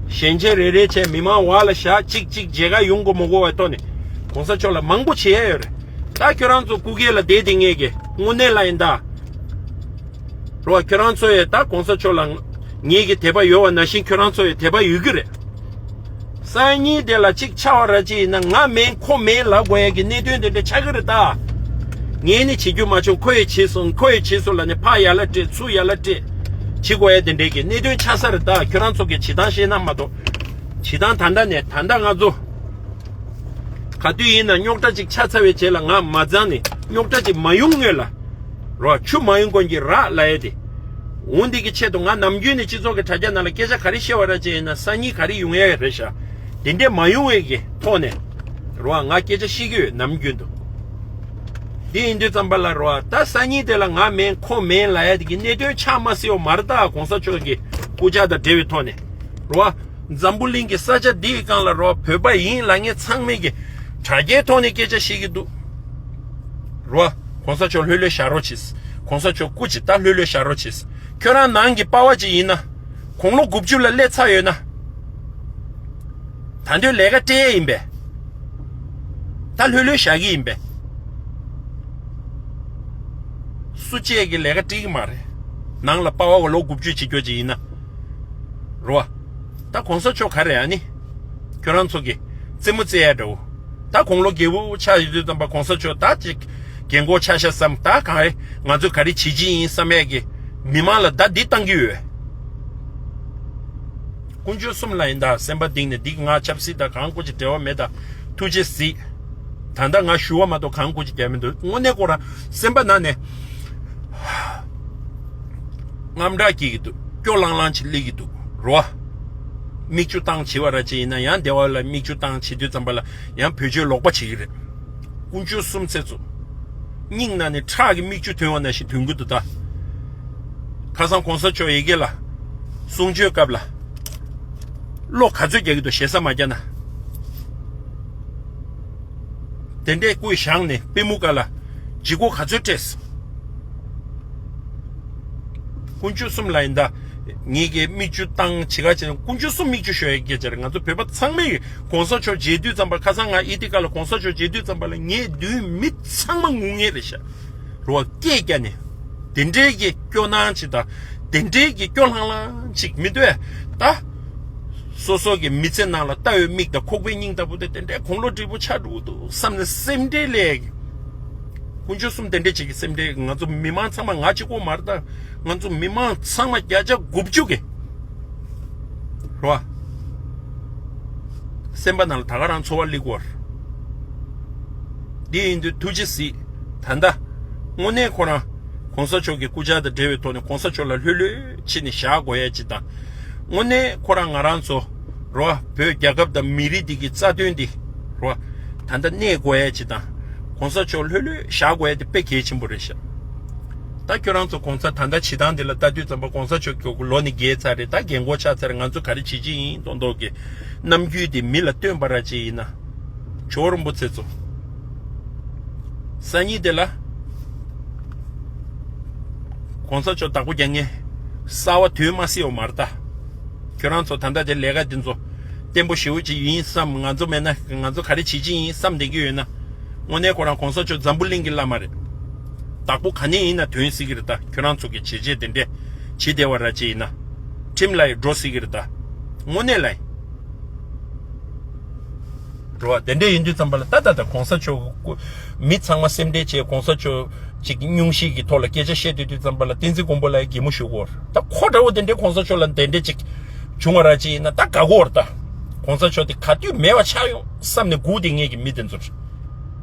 ཞལ་མཇལ་རེ་རེ་བྱས། མི་མང་བར་ལ་བཞག་གཅིག་གཅིག་མཇལ་ཁ་ཡོང་དགོས་མ་དགོས་པའི་ཐོག་ནས་གོང་ས་མཆོག་ལ་མང་པོ་བྱེད་ཡ་ཡོད་རེད། ད་ཁྱོད་རང་ཚོ་སྐུ་སྒེར་ལ་བསྡད་དེ་ངས་གི་དངོས་གནས་ལ་ཡིན་ད། རོ། ཁྱོད་རང་ཚོ་ཡས་ད་གོང་ས་མཆོག་ལ་ངེད་ཀྱི་དད་པ་ཡོད་པ་ནང་བཞིན་ཁྱོད་རང་ཚོ་ཡས་དད་པ་ཡོད་ཀྱི་རེད། སང་ཉིན་དེ་ལ་གཅིག་ཆགས་པ་ར་ཅིག་ཡིན་ན་ང་མིན་ཁོ་མིན་ལབ་དགོས་ཡ་གི་གནད་དོན་དེ་འདྲ་ཆགས་ཀྱི་རེད་ད། ངས་ནི་བྱེད་རྒྱུ་མ་བྱུང་། ཁོ་ཡས་བྱས་སོང་། ཁོ་ཡས་བྱས་སོང་ལབ་ནས་ཕར་ཡ་ལ་སྤྲད་ཚུར་ཡ་ལ་སྤྲད་བྱེད་དགོས་ཡ་དེ་འདྲའི་གི་གནད་དོན་ཆགས་ས་རེད་ད། ཁྱོད་རང་ཚོ་གི་བྱེད་སྟངས་ཤེས་ན་མ་གཏོགས། བྱེད་སྟངས་ད་ལྟ་ནས་ད་ལྟ་ང་ཚོ་ག་དུས་ཡིན་ན་རྙོག་དྲ་ཅིག་ཆགས་ཚར་བའི་རྗེས་ལ་ང་མ་ཚང་ནས་རྙོག་དྲ་ཅིག་མ་ཡོང་སྔོན་ལ། རོ། ཆུ་མ་ཡོང་གོང་གི་རགས་ལབ་ཡ་དེ། འོ་འདི་གི་ཆེད་དུ་ང་ནམ་རྒྱུན་ནས་སྤྱི་ཚོགས་ཀྱི་དྲ་རྒྱ་ནང་ལ་སྐད་ཆ་ག་རེ་བཤད་པ་ར་ཅིག་ཡིན་ན་སང་ཉིན་ག་རེ་ཡོང་ཡ་རེད་ཤག་དེ་འདྲས་མ་ཡོང་བའི་གི་ཐོག་ནས། རོ། ང་སྐད་ཆ་བཤད་ཀྱི་ཡོད་ནམ་རྒྱུན་དུ། དེ་ཡིན་དུས་ཙམ་པ་ལ་རོ། ད་སང་ཉིན་དེ་ལ་ང་མིན་ཁོ་མིན་ལབ་ཡ་དེ་གི་གནད་དོན་ཆགས་མ་སྲིད་པ་མ་རེད་ད། གོང་ས་མཆོག་གི་སྐུ་ཕྱྭ་དང་འབྲེལ་བའི་ཐོག་ནས། རོ། འཛམ་བུ་གླིང་གི་ས་ཆ་འདིའི་སྒང་ལ་རོ། བོད་པ་ཡིན་ལབ་མཁན་ཚང་མས་ཀྱི་དྲ་རྒྱའི་ཐོག་ནས་སྐད་ཆ་བཤད་ཀྱི་འདུག་རོ། གོང་ས་མཆོག་ལྷོད་ལྷོད་བཞག་རོགས་གྱིས། གོང་ས་མཆོག་སྐུ་མཁྱེན། ད་ལྷོད་ལྷོད་བཞག་རོགས་གྱིས། ཁྱོད་རང་ནང་གི་པ་ཕ་ཅིག་ཡིན་ན། དགུང་ལོ་དགུ་བཅུ་ལ་སླེབས་ཚར་ཡོད་ན། ད་དུང་ལས་ཀ་སྤྲད་ཡས་ཡིན་པས། ད་ལྷོད་ལྷོད་བཞག་གི་ཡིན་པས། སུ་གཅིག་གིས་ལས་ཀ་སྤྲད་ཀྱི་མ་རེད། ནང་ལ་པ་ཕ་ལོ་དགུ་བཅུ་བྱེད་རྒྱུ་ཅིག་ཡིན་ན། རོ། ད་གོང་ས་མཆོག་ག་རེ་ཨ་ནི། ཁྱོད་རང་ཚོ་གི་རྩེད་མོ་རྩེ་ཡ་འདྲ་བོ། ད་དགུང་ལོ་རྒས་པོ་ཆགས་ཡོད་དུས་ཙམ་པ་གོང་ས་མཆོག་ད་ཅིག་རྒན་གོག་ཆགས་ཤག་བསམ། ད་གང་ང་ཚོས་ག་རེ་བྱེད་ཀྱི་ཡིན་བསམ་ཡས་ཀྱི་མི་མང་ལ་བརྡ་འདི་བཏང་གི་ཡོད། དཀོན་མཆོག་གསུམ་ལ་ཡིན་ད། སེམས་པ་གཏིང་ནས་འདི་ང་ཆབ་སྲིད་དང་གང་དགོས་ཀྱི་འབྲེལ་བ་མེད་ད། ཐུགས་རྗེ་གཟིགས། ད་ལྟ་ང་ཞུ་བ་མ་གཏོགས་གང་དགོས་ཀྱི་རྒྱ་མི་འདུག་དངོས་གནས་ཁོ་རང་སེམས་པ་ནང་ནས། དངངས་སྐྲག་སྐྱེ་གི་འདུག་སྐྱོ་ལང་ལང་ཅིག་སླེབས་ཀྱི་འདུག་རོ། མིག་ཆུ་བཏང་བྱེད་པ་ར་ཅིག་ཡིན་ན་ཡང་སྡེ་བ་ལ་མིག་ཆུ་བཏང་བྱེད་དུས་ཙམ་པ་ལ་ཡང་བེད་སྤྱོད་ལོག་པ་བྱེད་ཀྱི་རེད། དཀོན་མཆོག་གསུམ་ཚེ་ཚོ། སྙིང་ནང་ནས་ཁྲག་གི་མིག་ཆུ་ཐོན་པ་ནང་བཞིན་ཐོན་གྱི་འདུག་ད། ཁ་སང་གོང་ས་མཆོག་ཡ་གི་ལ། གསུང་ཆོས་སྐབས་ལ། བློ་ག་ཚོད་རྒྱག་གི་འདུག་ཞེ་ས་མ་རྒྱག་ན། དེ་འདྲའི་སྐུ་བཞེངས་ནས་པུས་མོ་ཀ་ལ་ལྗིད་ཁོག་ག་ཚོད་སྤྲད། དཀོན་མཆོག་གསུམ་ལ་ཡིན་ད། ངེད་ཀྱིས་མིག་ཆུ་བཏང་བྱེད་ག་བྱེད་ན་དཀོན་མཆོག་གསུམ་མིག་ཆུ་ཤོར་ཡ་སྐད་ཆ་རེད། ང་ཚོ་བོད་པ་ཚང་མས་གོང་ས་མཆོག་མཇལ་དུས་ཙམ་པ། ཁ་སང་ང་ཨི་ཏི་ཀ་ལ་གོང་ས་མཆོག་མཇལ་དུས་ཙམ་པ་ལ་ངའི་མདུན་མི་ཚང་མ་ངུ་ངེས་རེད་ཤག་རོ་བ་སྐད་རྒྱག་ནས། དེ་འདྲའི་གི་སྐྱོ་སྣང་ཅིག་དང་། དེ་འདྲའི་གི་སྐྱོ་ལྷང་ལྷང་ཅིག་མི་འདུག་ད། སོ་སོ་གི་མི་ཚེ་ནང་ལ་ལྟ་བའི་མིག་དང་ཁོག་པའི་སྙིང་ལྟ་བུ་དེ་དེ་འདྲའི་དགུང་ལོ་བགྲེས་པོ་ཆགས་འགྲོ་གི་འདུག་བསམ་ནས་སེམས་ཁྲལ་ལས། དཀོན་མཆོག་གསུམ་དེ་འདྲའི་ཅིག་གི་སེམས་ཁྲལ། ང་ཚོ་མི་མང་ཚང་མ་ང་གཅིག་པོ་མ་རེད་ད། ང་ཚོ་མི་མང་ཚང་མ་བརྒྱ་ཆ་དགུ་བཅུ་གི་རོ། སེམས་པ་ནང་ལ་ད་ག་རང་ཚོར་བ་སླེབས་ཀྱི་ཡོད་རེད། འདི་ཡིན་དུས་ཐུགས་རྗེ་གཟིགས། ད་ལྟ་དངོས་གནས་ཁོ་རང་གོང་ས་མཆོག་གི་སྐུ་ཕྱྭ་དང་འབྲེལ་བའི་ཐོག་ནས་གོང་ས་མཆོག་ལ་ལྷོད་ལྷོད་བྱས་ནས་བཞག་དགོས་ཡ་ཅིག་དང་། དངོས་གནས་ཁོ་རང་ང་རང་ཚོ་རོ། བོད་རྒྱལ་ཁབ་དང་མི་རིགས་འདི་གི་རྩ་དོན་འདི་རོ། ད་ལྟ་གནས་དགོས་ཡ་ཅིག་དང་། གོང་ས་མཆོག་ལྷོད་ལྷོད་བཞག་དགོས་ཡ་དེ་དཔེ་གལ་ཆེན་པོ་རེད་ཤག་ད་ཁྱོད་རང་ཚོ་གོང་ས་ད་ལྟ་བྱེད་སྟངས་འདི་ལ་ལྟ་དུས་ཙམ་པ། གོང་ས་མཆོག་གི་ལོ་ནི་རྒས་ཚར་རེད། ད་རྒན་གོག་ཆགས་ཚར་རེད། ང་ཚོ་ག་རེ་བྱེད་ཀྱི་ཡིན་མདོག་མདོག་གི་རྣམ་འགྱུར་འདི་མི་ལ་སྟོན་པ་ར་ཅིག་ཡིན་ན། ཇོ་བོ་རིན་པོ་ཆེ་ཚོ། སང་ཉིན་དེ་ལ་གོང་ས་མཆོག་བདག་པོ་རྒྱག་མཁན་གསར་པ་དོན་མ་སྲིད་ཡོད་མ་རེད་ད། ཁྱོད་རང་ཚོ་ད་ལྟ་དེ་ལས་ཀ་འདི་ཚོ་བརྟན་པོ་ཞེ་པོ་ཅིག་ཡིན་བསམ། ང་ཚོ་མེད་ན་ང་ཚོ་ག་རེ་བྱེད་ཀྱི་ཡིན་བསམ་བསྡད་ཀྱི་ཡོད་ན། དངོས་གནས་ཁོ་རང་གོང་ས་མཆོག་འཛམ་བུ་གླིང་གི་བླ་མ་རེད། བདག་པོ་ག་ནས་ཡིན་ན་ཐོན་སྲིད་ཀྱི་རེད་ད། ཁྱོད་རང་ཚོ་གི་བྱས་རྗེས་དེ་འདྲས་བྱེད་བདེ་བ་ར་ཅིག་ཡིན་ན། ཁྲིམས་ལ་ཡི་འགྲོ་སྲིད་ཀྱི་རེད་ད། དངོས་གནས་ལ་ཡི། རེད་བ། དེ་འདྲས་ཡིན་དུས་ཙམ་པ་ལ་ད་ད་ད་གོང་ས་མཆོག་གི་སྐུ། མི་ཚང་མ་སེམས་ཁྲལ་བྱས། གོང་ས་མཆོག་ཅིག་སྙུང་གཞི་གི་ཐོག་ལ་སྐད་ཆ་བཤད་སྡོད་དུས་ཙམ་པ་ལ་བསྟན་འཛིན་མགོན་པོ་ལ་ཡི་གད་མོ་ཤོར་གྱི་ཡོད་རེད་ད། ཁོ་འདྲ་བོ་དེ་འདྲས་གོང་ས་མཆོག་ལ་དེ་འདྲས་ཅིག་བྱུང་བ་ར་ཅིག་ཡིན་ན་ད་དགའ་གི་ཡོད་རེད་ད། གོང་ས་མཆོག་དེ་ག་དུས་མེད་པ་ཆགས་ཡོང་བསམ་ནས་སྒུག་བསྡད་མཁན་གྱི་མི་དེ་ཚོ་རེད།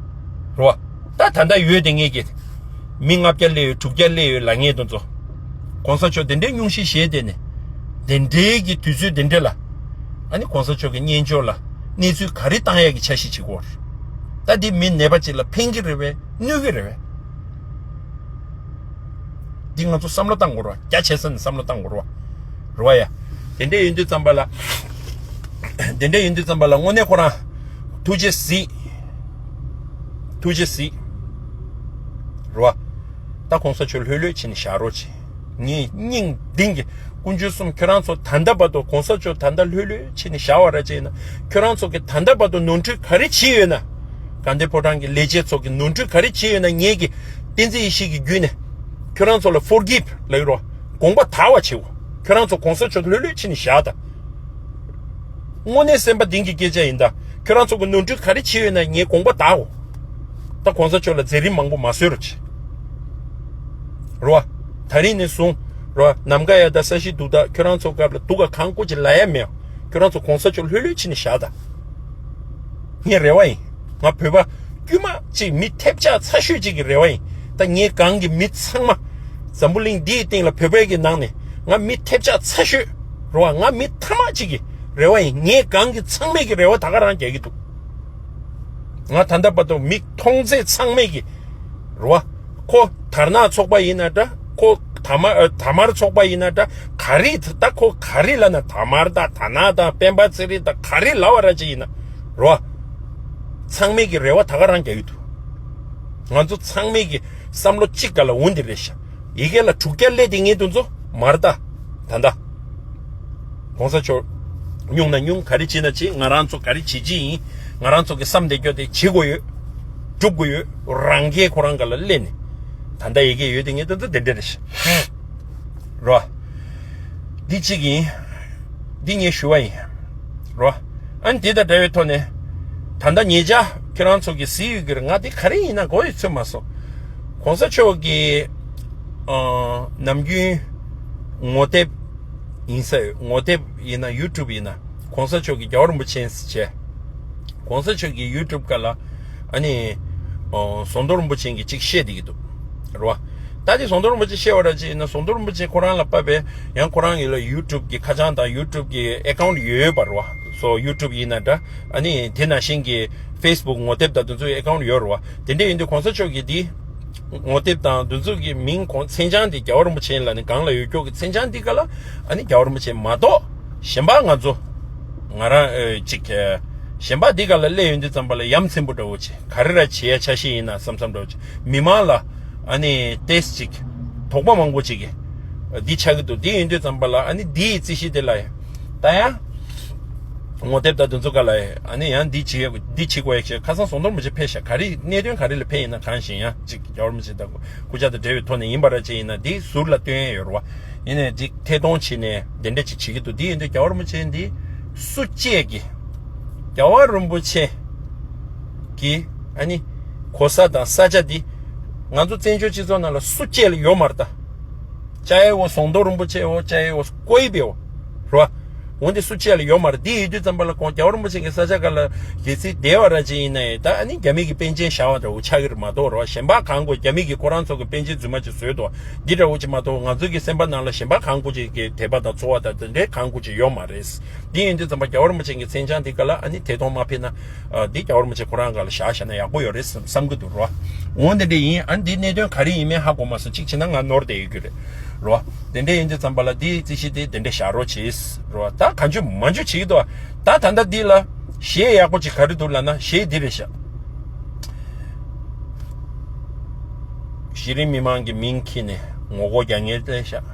རེད་བ། ད་ད་ལྟ་ཡོད་དེ་ངེད་ཀྱི་མི་ལྔ་བརྒྱ་སླེབས་ཡོད། དྲུག་བརྒྱ་སླེབས་ཡོད་ལབ་མཁན་དེ་ཚོ། གོང་ས་མཆོག་དེ་འདྲའི་སྙུང་གཞི་བཞེས་བསྡད་ནས། དེ་འདྲའི་གི་དུས་ཚོད་དེ་འདྲ་ལ། ཨ་ནི་གོང་ས་མཆོག་གི་སྙན་ཅོག་ལ་གནས་ཚུལ་ག་རེ་བཏང་ཡག་གི་འཆར་གཞི་བྱེད་ཀྱི་ཡོད་རེད། ད་འདི་མི་ནད་པ་ཅིག་ལ་ཕན་གྱི་རེད་པས། གནོད་ཀྱི་རེད་པས། འདི་ང་ཚོ་བསམ་བློ་བཏང་དགོས་རེད་བ། རྒྱ་ཆེ་ས་ནས་བསམ་བློ་བཏང་དགོས་རེད་བ། རེད་བ་ཡ། དེ་འདྲ་ཡིན་དུས་ཙམ་པ་ལ། དེ་འདྲ་ཡིན་དུས་ཙམ་པ་ལ་དངོས་གནས་ཁོ་རང་ཐུགས་རྗེ་གཟིགས། ཐུགས་རྗེ་གཟིགས། རེད་བ། ད་གོང་ས་མཆོག་ལྷོད་ལྷོད་བྱས་ནས་བཞག་རོགས་བྱེད། ངས་སྙིང་གཏིང་གི་དཀོན་མཆོག་གསུམ། ཁྱོད་རང་ཚོ་ད་ལྟ་བར་དུ་གོང་ས་མཆོག་ད་ལྟ་ལྷོད་ལྷོད་བྱས་ནས་བཞག་པ་ར་བྱས་ན། ཁྱོད་རང་ཚོ་གི་ད་ལྟ་བར་དུ་ནོར་འཁྲུལ་ག་རེ་བྱས་ཡོད་ན། དགའ་ལྡན་ཕོ་བྲང་གི་ལས་བྱེད་ཚོ་གི་ནོར་འཁྲུལ་ག་རེ་བྱས་ཡོད་ན། ངས་ཀྱི་བསྟན་འཛིན་ཡེ་ཤེས་ཀྱི་བརྒྱུད་ནས་ཁྱོད་རང་ཚོ་ལ་ཕོར་གིབ་ལབ་ཡོད་རོ། དགོངས་པ་དག་པ་བྱེད་འོ། ཁྱོད་རང་ཚོ་གོང་ས་མཆོག་ལྷོད་ལྷོད་བྱས་ནས་བཞག་ད། དངོས་གནས་སེམས་པ་གཏིང་གི་སྐད་ཆ་ཡིན་ད། ཁྱོད་རང་ཚོ་གི་ནོར་འཁྲུལ་ག་རེ་བྱས་ཡོད་ན་ངས་དགོངས་པ་དག་འོ། ད་གོང་ས་མཆོག་ལ་མཛད་རིམ་མང་པོ་མ་བཟོས་རོགས་བྱེད། རོ། ད་རིང་ནས་བཟུང་། རོ། ནམ་མཁའ་ཡ་ད་ས་གཞི་སྡུག་ད། ཁྱོད་རང་ཚོ་སྐབས་ལ་སྡུག་ག་གང་བཀོད་ཅིག་ལ་ཡ་མེད། ཁྱོད་རང་ཚོ་གོང་ས་མཆོག་ལྷོད་ལྷོད་བྱས་ནས་བཞག་ད། ངའི་རེ་བ་ཡིན། ང་བོད་པ་དཀྱུས་མ་གཅིག་མི་ཐེབས་ཆག་ཚ་ཤོས་གཅིག་གི་རེ་བ་ཡིན། ད་ངའི་སྒང་གི་མི་ཚང་མ། འཛམ་བུ་གླིང་འདིའི་སྟེང་ལ་བོད་པའི་གི་ནང་ནས་ང་མི་ཐེབས་ཆག་ཚ་ཤོས། རོ་བ། ང་མི་ཐ་མ་གཅིག་གི་རེ་བ་ཡིན། ངའི་སྒང་གི་ཚང་མས་གི་རེ་བ་ད་ག་རང་རྒྱག་གི་འདུག་ང་ད་ལྟ་བར་དུ་མི་མཐོང་ཚད་ཚང་མས་གི། རོ་བ། ཁོ་དར་ནག་ཚོགས་པ་ཡིན་ན་འདྲ། ཁོ་དར་དམར་ཨ། དར་དམར་ཚོགས་པ་ཡིན་ན་འདྲ། ག་རེ་ད་ཁོ་ག་རེ་ལབ་ན། དར་དམར་དང་དར་ནག་དང་སྤེན་པ་ཚེ་རིང་དང་ག་རེ་ལབ་པ་ར་ཅིག་ཡིན་ན། རོ་བ། ཚང་མས་གི་རེ་བ་ད་ག་རང་རྒྱག་གི་འདུག་ང་ཚོ་ཚང་མས་གི་བསམ་བློ་གཅིག་སྒང་ལ་འོང་འདི་རེད་ཤག་ཡ་གི་ལ་དྲུག་བརྒྱ་སླེབས་དེ་ངེད་དུ་ཚོ་མར་ལྟ། ད་ལྟ། གོང་ས་མཆོག་སྙུང་ན་སྙུང་། ག་རེ་བྱེད་ན་བྱེད། ང་རང་ཚོ་ག་རེ་བྱེད་ཀྱི་ཡིན། ང་རང་ཚོ་གི་བསམ་བསྡད་རྒྱུ་དེ་བྱེད་དགོས་ཡོད། སྒྲུབ་དགོས་ཡོད། རང་སྐད་ཁོ་རང་སྒང་ལ་སླེབས་ནས། ད་ལྟ་ཡ་གི་ཡོད་དེ་ངེད་དུ་ཚོ་དེ་འདྲ་རེད་ཤག་རོ། འདི་གཅིག་ཡིན། འདི་ངས་ཞུ་བ་ཡིན། རོ། ཨ་ནི་དེ་དང་འདྲ་བའི་ཐོག་ནས། ད་ལྟ་ཉེ་ཆར་ཁྱེད་རང་ཚོ་གིས་གཟིགས་ཡོད་ཀྱི་རེད། ང་དེ་ག་རེ་ཡིན་ན་གོ་ཡི་ཚོད་མ་སོང་། གོང་ས་མཆོག་གི། ཨ། ནམ་རྒྱུན་ངོ་དེབ་ཡིན་ས་ཡོད། ངོ་དེབ་ཡིན་ན་ཡུ་ཊུབ་ཡིན་ན་གོང་ས་མཆོག་གི་རྒྱལ་བ་རིན་པོ་ཆེ་ཟེར་བྱས། གོང་ས་མཆོག་གི་ཡུ་ཊུབ་སྒང་ལ་ཨ་ནི། ཨ། ཟམ་གདོང་རིན་པོ་ཆེ་གིས་གཅིག་བཤད་བསྡད་ཀྱི་འདུག་རེད་བ། ད་དེ་ཟམ་གདོང་རིན་པོ་ཆེ་བཤད་པ་འདྲ་ཅིག་ཡིན་ན། ཟམ་གདོང་རིན་པོ་ཆེ་ཁོ་རང་ལ་དཔག་པའི་ཡང་ཁོ་རང་གི་ལ་ཡུ་ཊུབ་གི་ཁ་བྱང་དང་ཡུ་ཊུབ་གི་ཨེ་ཀའུན་ཊི་ཡོད་པ་རེད་བ། སོ་ཡུ་ཊུབ་ཡིན་ན་འདྲ། ཨ་ནི་དེ་ནང་བཞིན་གྱི་ཕེ་སི་བུག་ངོ་དེབ་དང་དེ་ཚོའི་ཨེ་ཀའུན་ཊི་ཡོད་རེད་བ། དེ་འདྲ་ཡིན་དུས་གོང་ས་མཆོག་གི་དེ་ངོ་དེབ་དང་དེ་ཚོ་གི་མིང་གོང་མཚན་བྱང་དེ་རྒྱལ་བ་རིན་པོ་ཆེ་ལ་ནི་སྒང་ལ་ཡོད་ཀྱོག་གི་མཚན་བྱང་དེ་ག་ལ་ཨ་ནི་རྒྱལ་བ་རིན་པོ་ཆེ་མ་གཏོགས་གཞན་པ་ང་ཚོ་ང་རང་ཨེ་ཅིག་ཨེ་གཞན་པ་འདི་ག་ལ་སླེབས་ཡོང་དུས་ཙམ་པ་ལ་ཡ་མཚན་པོ་འདྲ་བོ་ཅིག་ག་རེ་ར་བྱེད་ཡ་འཆར་གཞི་ཡིན་ན་བསམ་བསམ་འདྲ་བོ་ཅིག་མི་མང་ལ་ཨ་ནི་ཏེས་ཅིག་དོགས་པ་མང་པོ་ཅིག་གི་འདི་ཆགས་ཀྱི་འདུག་འདི་ཡིན་དུས་ཙམ་པ་ལ་ཨ་ནི་འདིའི་རྩིས་གཞི་དེ་ལ་ཡ་ད་ཡ་ངོ་དེབ་དང་དེ་ཚོ་ག་ལ་ཡ་ཨ་ནི་ཡང་འདི་བྱེད་འདི་བྱེད་དགོས་ཡ་ཁ་སང་ཟམ་གདོང་རིན་པོ་ཆེ་ཕེབས་ཤག་ག་རེ་གནད་དོན་ག་རེ་ལ་ཕེབས་ཡིན་ན་གང་ཞིག་ཡང་ཅིག་རྒྱལ་བ་རིན་པོ་ཆེ་དང་སྐུ་ཕྱྭ་དང་འབྲེལ་བའི་ཐོག་ནས་ཡིན་པ་ར་ཅིག་ཡིན་ན་འདི་ཟུར་ལ་སྟོན་ཡ་ཡོད་རེད་བ། ཡིན་ནའི་འདི་ཐད་གཏོང་བྱས་ནས་དེ་འདྲ་ཅིག་བྱེད་ཀྱི་འདུག་འདི་ཡིན་དུས་རྒྱལ་བ་རིན་པོ་ཆེ་འདི་སུ་བཅས་ཀྱི་རྒྱལ་བ་རིན་པོ་ཆེ་གི་ཨ་ནི་གོ་ས་དང་ས་ཆ་འདི་ང་ཚོ་བཙན་བྱོལ་སྤྱི་ཚོགས་ནང་ལ་སུ་བཅས་ལ་ཡོད་མ་རེད་ད། ཅ་ཡེ་འོ་ཟམ་གདོང་རིན་པོ་ཆེ་འོ་ཅ་ཡེ་འོ་ཀོའི་བེ་འོ་རེད་བ། འོན་ཏེ་སུ་བཅས་ལ་ཡོད་མ་རེད། འདི་ཡིན་དུས་ཙམ་པ་ལ་ཁོང་རྒྱལ་བ་རིན་པོ་ཆེ་གི་ས་ཆ་ག་ལ་གལ་སྲིད་བསྡད་པ་ར་ཅིག་ཡིན་ན་ཡང་ད་ཨ་ནི་རྒྱ་མི་གི་པཎ་ཆེན་བཞག་པ་འདྲ་བོ་ཆགས་ཀྱི་རེད་མ་གཏོགས་རེད་བ། གཞན་པ་གང་དགོས་རྒྱ་མི་གི་ཁོ་རང་ཚོ་གི་པཎ་ཆེན་རྫུན་མ་ཅིག་བཟོས་འདུག་འདི་འདྲ་བོ་ཅིག་མ་གཏོགས་ང་ཚོ་གི་སེམས་པ་ནང་ལ་གཞན་པ་གང་དགོས་ཅིག་གི་དད་པ་དང་ཚོར་བ་དང་དེ་འདྲའི་གང་དགོས་ཅིག་ཡོད་མ་རེད། འདི་ཡིན་དུས་ཙམ་པ་རྒྱལ་བ་རིན་པོ་ཆེ་གི་མཚན་བྱང་འདི་ག་ལ་ཨ་ནི་དེ་མཐོང་མ་ཕེབས་ན་འདི་རྒྱལ་བ་རིན་པོ་ཆེ་ཁོ་རང་ག་ལ་བཞག་བཞག་ན་ཡག་པོ་ཡོད་རེད་བསམ་བསམ་གི་འདུག་རོ། འོ་འདི་འདྲ་ཡིན། ཨ་ནི་འདི་གནད་དོན་ག་རེ་ཡིན་མིན་ཧ་གོ་མ་སོང་། གཅིག་བྱས་ན་ང་ནོར་བསྡད་ཡོད་རྒྱུ་རེད་རོ། དེ་འདྲ་ཡིན་དུས་ཙམ་པ་ལ་འདིའི་རྩིས་གཞི་དེ་དེ་འདྲ་བཞག་རོགས་བྱེད་རོ། ད་གང་བྱུང་མང་བྱུང་བྱེད་ཀྱི་འདུག་ད་ད་ལྟ་འདི་ལ་གཞས་ཡག་པོ་ཅིག་ག་རེ་འདུག་ལབ་ན་གཞས་འདི་རེད་ཤག་གཞི་རིམ་མི་མང་གི་མིང་འཁྱེར་ནས་ངོ་རྒོལ་རྒྱག་མཁན་ལས་ཤག་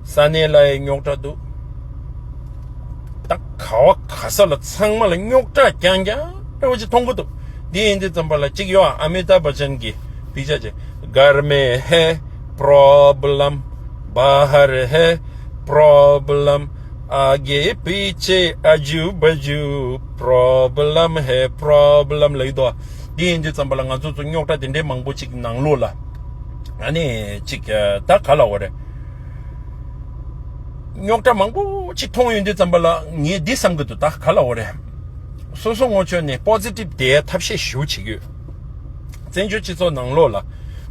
ས་གནས་ལ་ཡང་རྙོག་དྲ་འདུག་ད་ག་བ་ག་ས་ལ་ཚང་མ་ལ་རྙོག་དྲ་རྐྱང་རྐྱང་འདྲ་བོ་ཅིག་མཐོང་གི་འདུག་འདི་ཡིན་དུས་ཙམ་པ་ལ་གཅིག་ཡོད། ཨ་མི་ཏཱབ་བྷ་ཅན་གྱི་པིག་ཅར་ཅིག گھر میں ہے پرابلم، باہر ہے پرابلم، آگے پیچھے آجو باجو پرابلم ہے، پرابلم ལབ་ཀྱི་འདུག་འདི་ཡིན་དུས་ཙམ་པ་ལ་ང་ཚོ་ཚོ་རྙོག་དྲ་དེ་འདྲའི་མང་པོ་ཅིག་ནང་ལོགས་ལ་ཨ་ནི་ཅིག་ད་ག་ལབ་དགོས་རེད། རྙོག་དྲ་མང་པོ་ཅིག་མཐོང་ཡོང་དུས་ཙམ་པ་ལ་ངས་འདི་བསམ་གྱི་འདུག་ད་ག་ལབ་དགོས་རེད། སོ་སོ་ངོ་ཆོད་ནས་པོ་ཟི་ཊིབ་བསྡད་ཐབས་ཤེས་ཞེ་པོ་བྱེད་ཀྱི་ཡོད། བཙན་བྱོལ་སྤྱི་ཚོགས་ནང་ལོགས་ལ་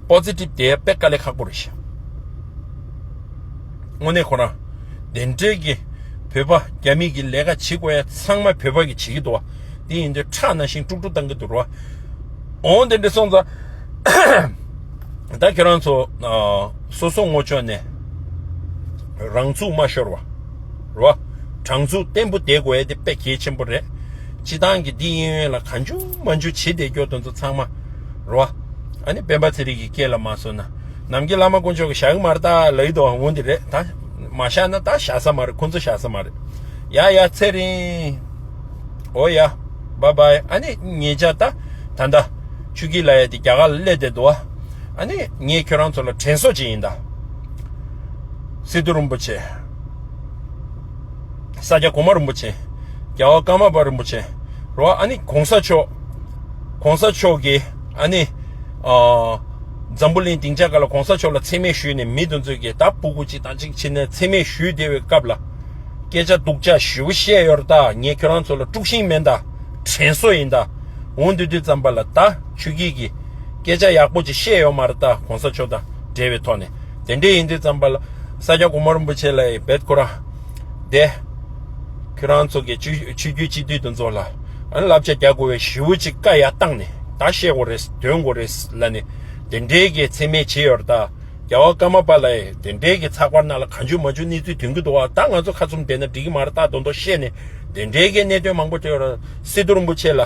པོ་ཟི་ཊིབ་བསྡད་དཔེ་དཀའ་ལས་ཁག་པོ་རེད་ཤག་དངོས་གནས་ཁོ་རང་དེ་འདྲའི་གི་བོད་པ་རྒྱ་མི་གི་ལས་ཀ་བྱེད་དགོས་ཡ་ཚང་མ་བོད་པ་གི་བྱེད་ཀྱི་འདུག་བ། དེ་ཡིན་དུས་ཁྲག་ནང་བཞིན་དཀྲུག་དཀྲུག་བཏང་གི་འདུག་ར་བ། འོང་དེ་འདྲ་སོང་ཙང་། ད་ཁྱེད་རང་ཚོ་ཨ་སོ་སོ་ངོ་ཆོད་ནས་རང་ཚུགས་མ་ཤོར་བ་རེད་བ། དྲང་ཚུགས་བརྟན་པོ་བསྡད་དགོས་ཡ་དེ་དཔེ་གལ་ཆེན་པོ་རེད། སྤྱི་བཏང་གི་འདི་གཡས་གཡོན་ལ་གང་བྱུང་མང་བྱུང་བྱེད་བསྡད་རྒྱུ་དེ་ཚོ་ཚང་མ་རེད་བ། ཨ་ནི་སྤེན་པ་ཚེ་རིང་གི་སྐད་ལ་མ་བཟོ་ན་ནམ་མཁའི་བླ་མ་དཀོན་མཆོག་གིས་བཞག་གི་མ་རེད་ད་ལབ་ཀྱི་འདུག་འོང་འདི་རེད་ད། མ་བཞག་ན་ད་བཞག་ས་མ་རེད། ཁོ་ཚོ་བཞག་ས་མ་རེད། ཡ་ཡ་ཚེ་རིང་། འོ་ཡ། བཱའི་བཱའི། ཨ་ནི་ཉེ་ཆར་ད་ད་ལྟ་ཆོས་སྐྱིད་ལབ་ཡ་དེ་རྒྱ་གར་ལ་སླེབས་བསྡད་འདུག་བ། ཨ་ནི་ངས་ཁྱོད་རང་ཚོ་ལ་དྲན་གསོ་བྱེད་ཡིན་ད། སི་ཏུ་རིན་པོ་ཆེ། ས་སྐྱ་གོང་མ་རིན་པོ་ཆེ། རྒྱལ་བ་ཀརྨ་པ་རིན་པོ་ཆེ། རེད་བ། ཨ་ནི་གོང་ས་མཆོག་གོང་ས་མཆོག་གིས་ཨ་ནི་ཨ་འཛམ་བུ་གླིང་སྡིངས་ཆ་ཁག་ལ་གོང་ས་མཆོག་ལ་མཚན་སྨད་ཞུས་ནས་མི་དེ་ཚོས་ཀྱི་ད་སྤུ་གུ་གཅིག་དང་གཅིག་བྱས་ནས་མཚན་སྨད་ཞུས་བསྡད་པའི་སྐབས་ལ། སྐད་ཆ་སྡུག་ཅག་ཞེ་པོ་བཤད་ཡོད་རེད་ད། ངས་ཁྱོད་རང་ཚོ་ལ་དཀྲུག་ཤིང་མིན་ད། དྲན་གསོ་ཡིན་ད། འོང་དུས་དུས་ཙམ་པ་ལ་ད་ཆོས་སྐྱིད་ཀྱིས་སྐད་ཆ་ཡག་པོ་ཅིག་བཤད་ཡོད་མ་རེད་ད། གོང་ས་མཆོག་དང་འབྲེལ་བའི་ཐོག་ནས། དེ་འདྲས་ཡིན་དུས་ཙམ་པ་ལ་ས་སྐྱ་གོང་མ་རིན་པོ་ཆེ་ལ་ཡི་བེད་ཁོ་རང་དེ་ཁྱོད་རང་ཚོ་གི་ཆོས་ཆོས་བརྒྱུད་སྤྱི་འཐུས་དེ་ཚོ་ལ་ཨ་ནི་བསླབ་བྱ་རྒྱག་དགོས་པའི་ཞེ་པོ་ཅིག་བཀའ་ཡར་བཏང་ནས་ད་བཤད་དགོས་རེད། འདོན་དགོས་རེད་ལབ་ནས་དེ་འདྲས་ཀྱི་མཚན་སྨད་བྱས་ཡོད་རེད་ད། རྒྱལ་བ་ཀརྨ་པ་ལ་ཡི་དེ་འདྲའི་གི་ཚགས་པར་ནང་ལ་གང་བྱུང་མང་བྱུང་གནས་ཚུལ་ཐོན་གྱི་འདུག་བ། ད་ང་ཚོ་ཁ་བཙུམ་བསྡད་ན་འགྲིག་གི་མ་རེད། ད་དོན་དག་བཤད་ནས་དེ་འདྲའི་གི་གནད་དོན་མང་པོ་ཐོན་ཡོད་རེད། སི་ཏུ་རིན་པོ་ཆེ་ལ་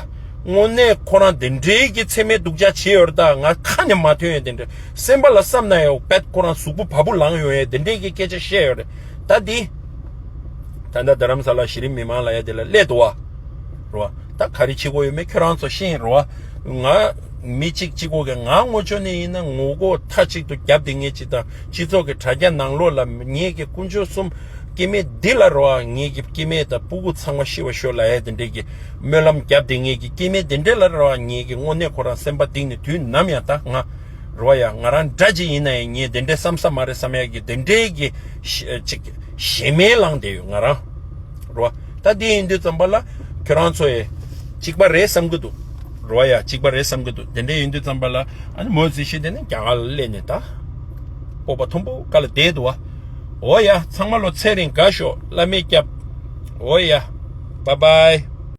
དངོས་གནས་ཁོ་རང་དེ་འདྲའི་གི་མཚན་སྨད་སྡུག་ཅག་བྱས་ཡོད་རེད། ད་ང་ཁ་ནས་མ་ཐོན་ཡོད། དེ་འདྲ་སེམས་པ་ལ་བསམ་ན་ཡང་བེད་ཁོ་རང་གཟུགས་པོ་བ་སྤུ་ལངས་ཡོང་ཡས་དེ་འདྲའི་གི་སྐད་ཆ་བཤད་ཡོད་རེད། ད་འདི་ད་ལྟ་རྡ་རམ་ས་ལ་གཞི་རིམ་མི་མང་ལབ་ཡ་དེ་ལ་སླེབས་འདུག་བ། རེད་བ། ད་ག་རེ་བྱེད་དགོས་ཡོད་མེད་ཁྱོད་རང་ཚོ་ཤེས་རེད་བ། ང་མི་གཅིག་གཅིག་པོ་གིས་ང་ངོ་ཆོད་ནས་ཡིན་ན་ངོ་ལྐོག་མཐའ་གཅིག་ཏུ་རྒྱབ་བསྡད་མཁན་གཅིག་དང་། སྤྱི་ཚོགས་ཀྱི་དྲ་རྒྱ་ནང་ལོགས་ལ་ངེད་ཀྱི་དཀོན་མཆོག་གསུམ་སྐྱེ་དམན་འདི་ལ་རེད་བ། ངེད་ཀྱི་སྐྱེ་དམན་དང་སྤུ་གུ་ཚང་མ་ཤི་བར་ཤོག་ལབ་ཡ་དེ་འདྲས་ཀྱི་སྨོན་ལམ་རྒྱབ་བསྡད་མཁན་གྱི་སྐྱེ་དམན་དེ་འདྲས་ལ་རེད་བ། ངེད་ཀྱི་དངོས་གནས་ཁོ་རང་སེམས་པ་གཏིང་ནས་དུས་ནམ་ཡང་ད་ང་རེད་བ་ཡ། ང་རང་འདྲ་ཅིག་ཡིན་ན་ཡང་ངས་དེ་འདྲས་བསམ་ས་མ་རེད་བསམ་ཡ་གི་དེ་འདྲས་ཀྱི་ཞེ་ཅིག་ཞེ་མེར་ལངས་བསྡད་ཡོད་ང་རང་། རེད་བ། ད་འདི་ཡིན་དུས་ཙམ་པ་ལ་ཁྱོད་རང་ཚོ་ཡི་གཅིག་པ་རེད་བསམ་གི་འདུག་རེད་བ་ཡ། གཅིག་པ་རེད་བསམ་གི་འདུག་དེ་འདྲ་ཡིན་དུས་ཙམ་པ་ལ་ཨ་ནི་མོ་ཟི་ཤི་དེ་ནི་རྒྱ་གར་ལ་སླེབས་ནས་ད་ སྤོབས་པ་མཐོན་པོ་ག་ལ་བསྡད་འདུག་བ། འོ་ཡ། ཚང་མ་ལོ་ཚེ་རིང་དགའ་ཤོག་བླ་མས་སྐྱབས། འོ་ཡ། Bye bye.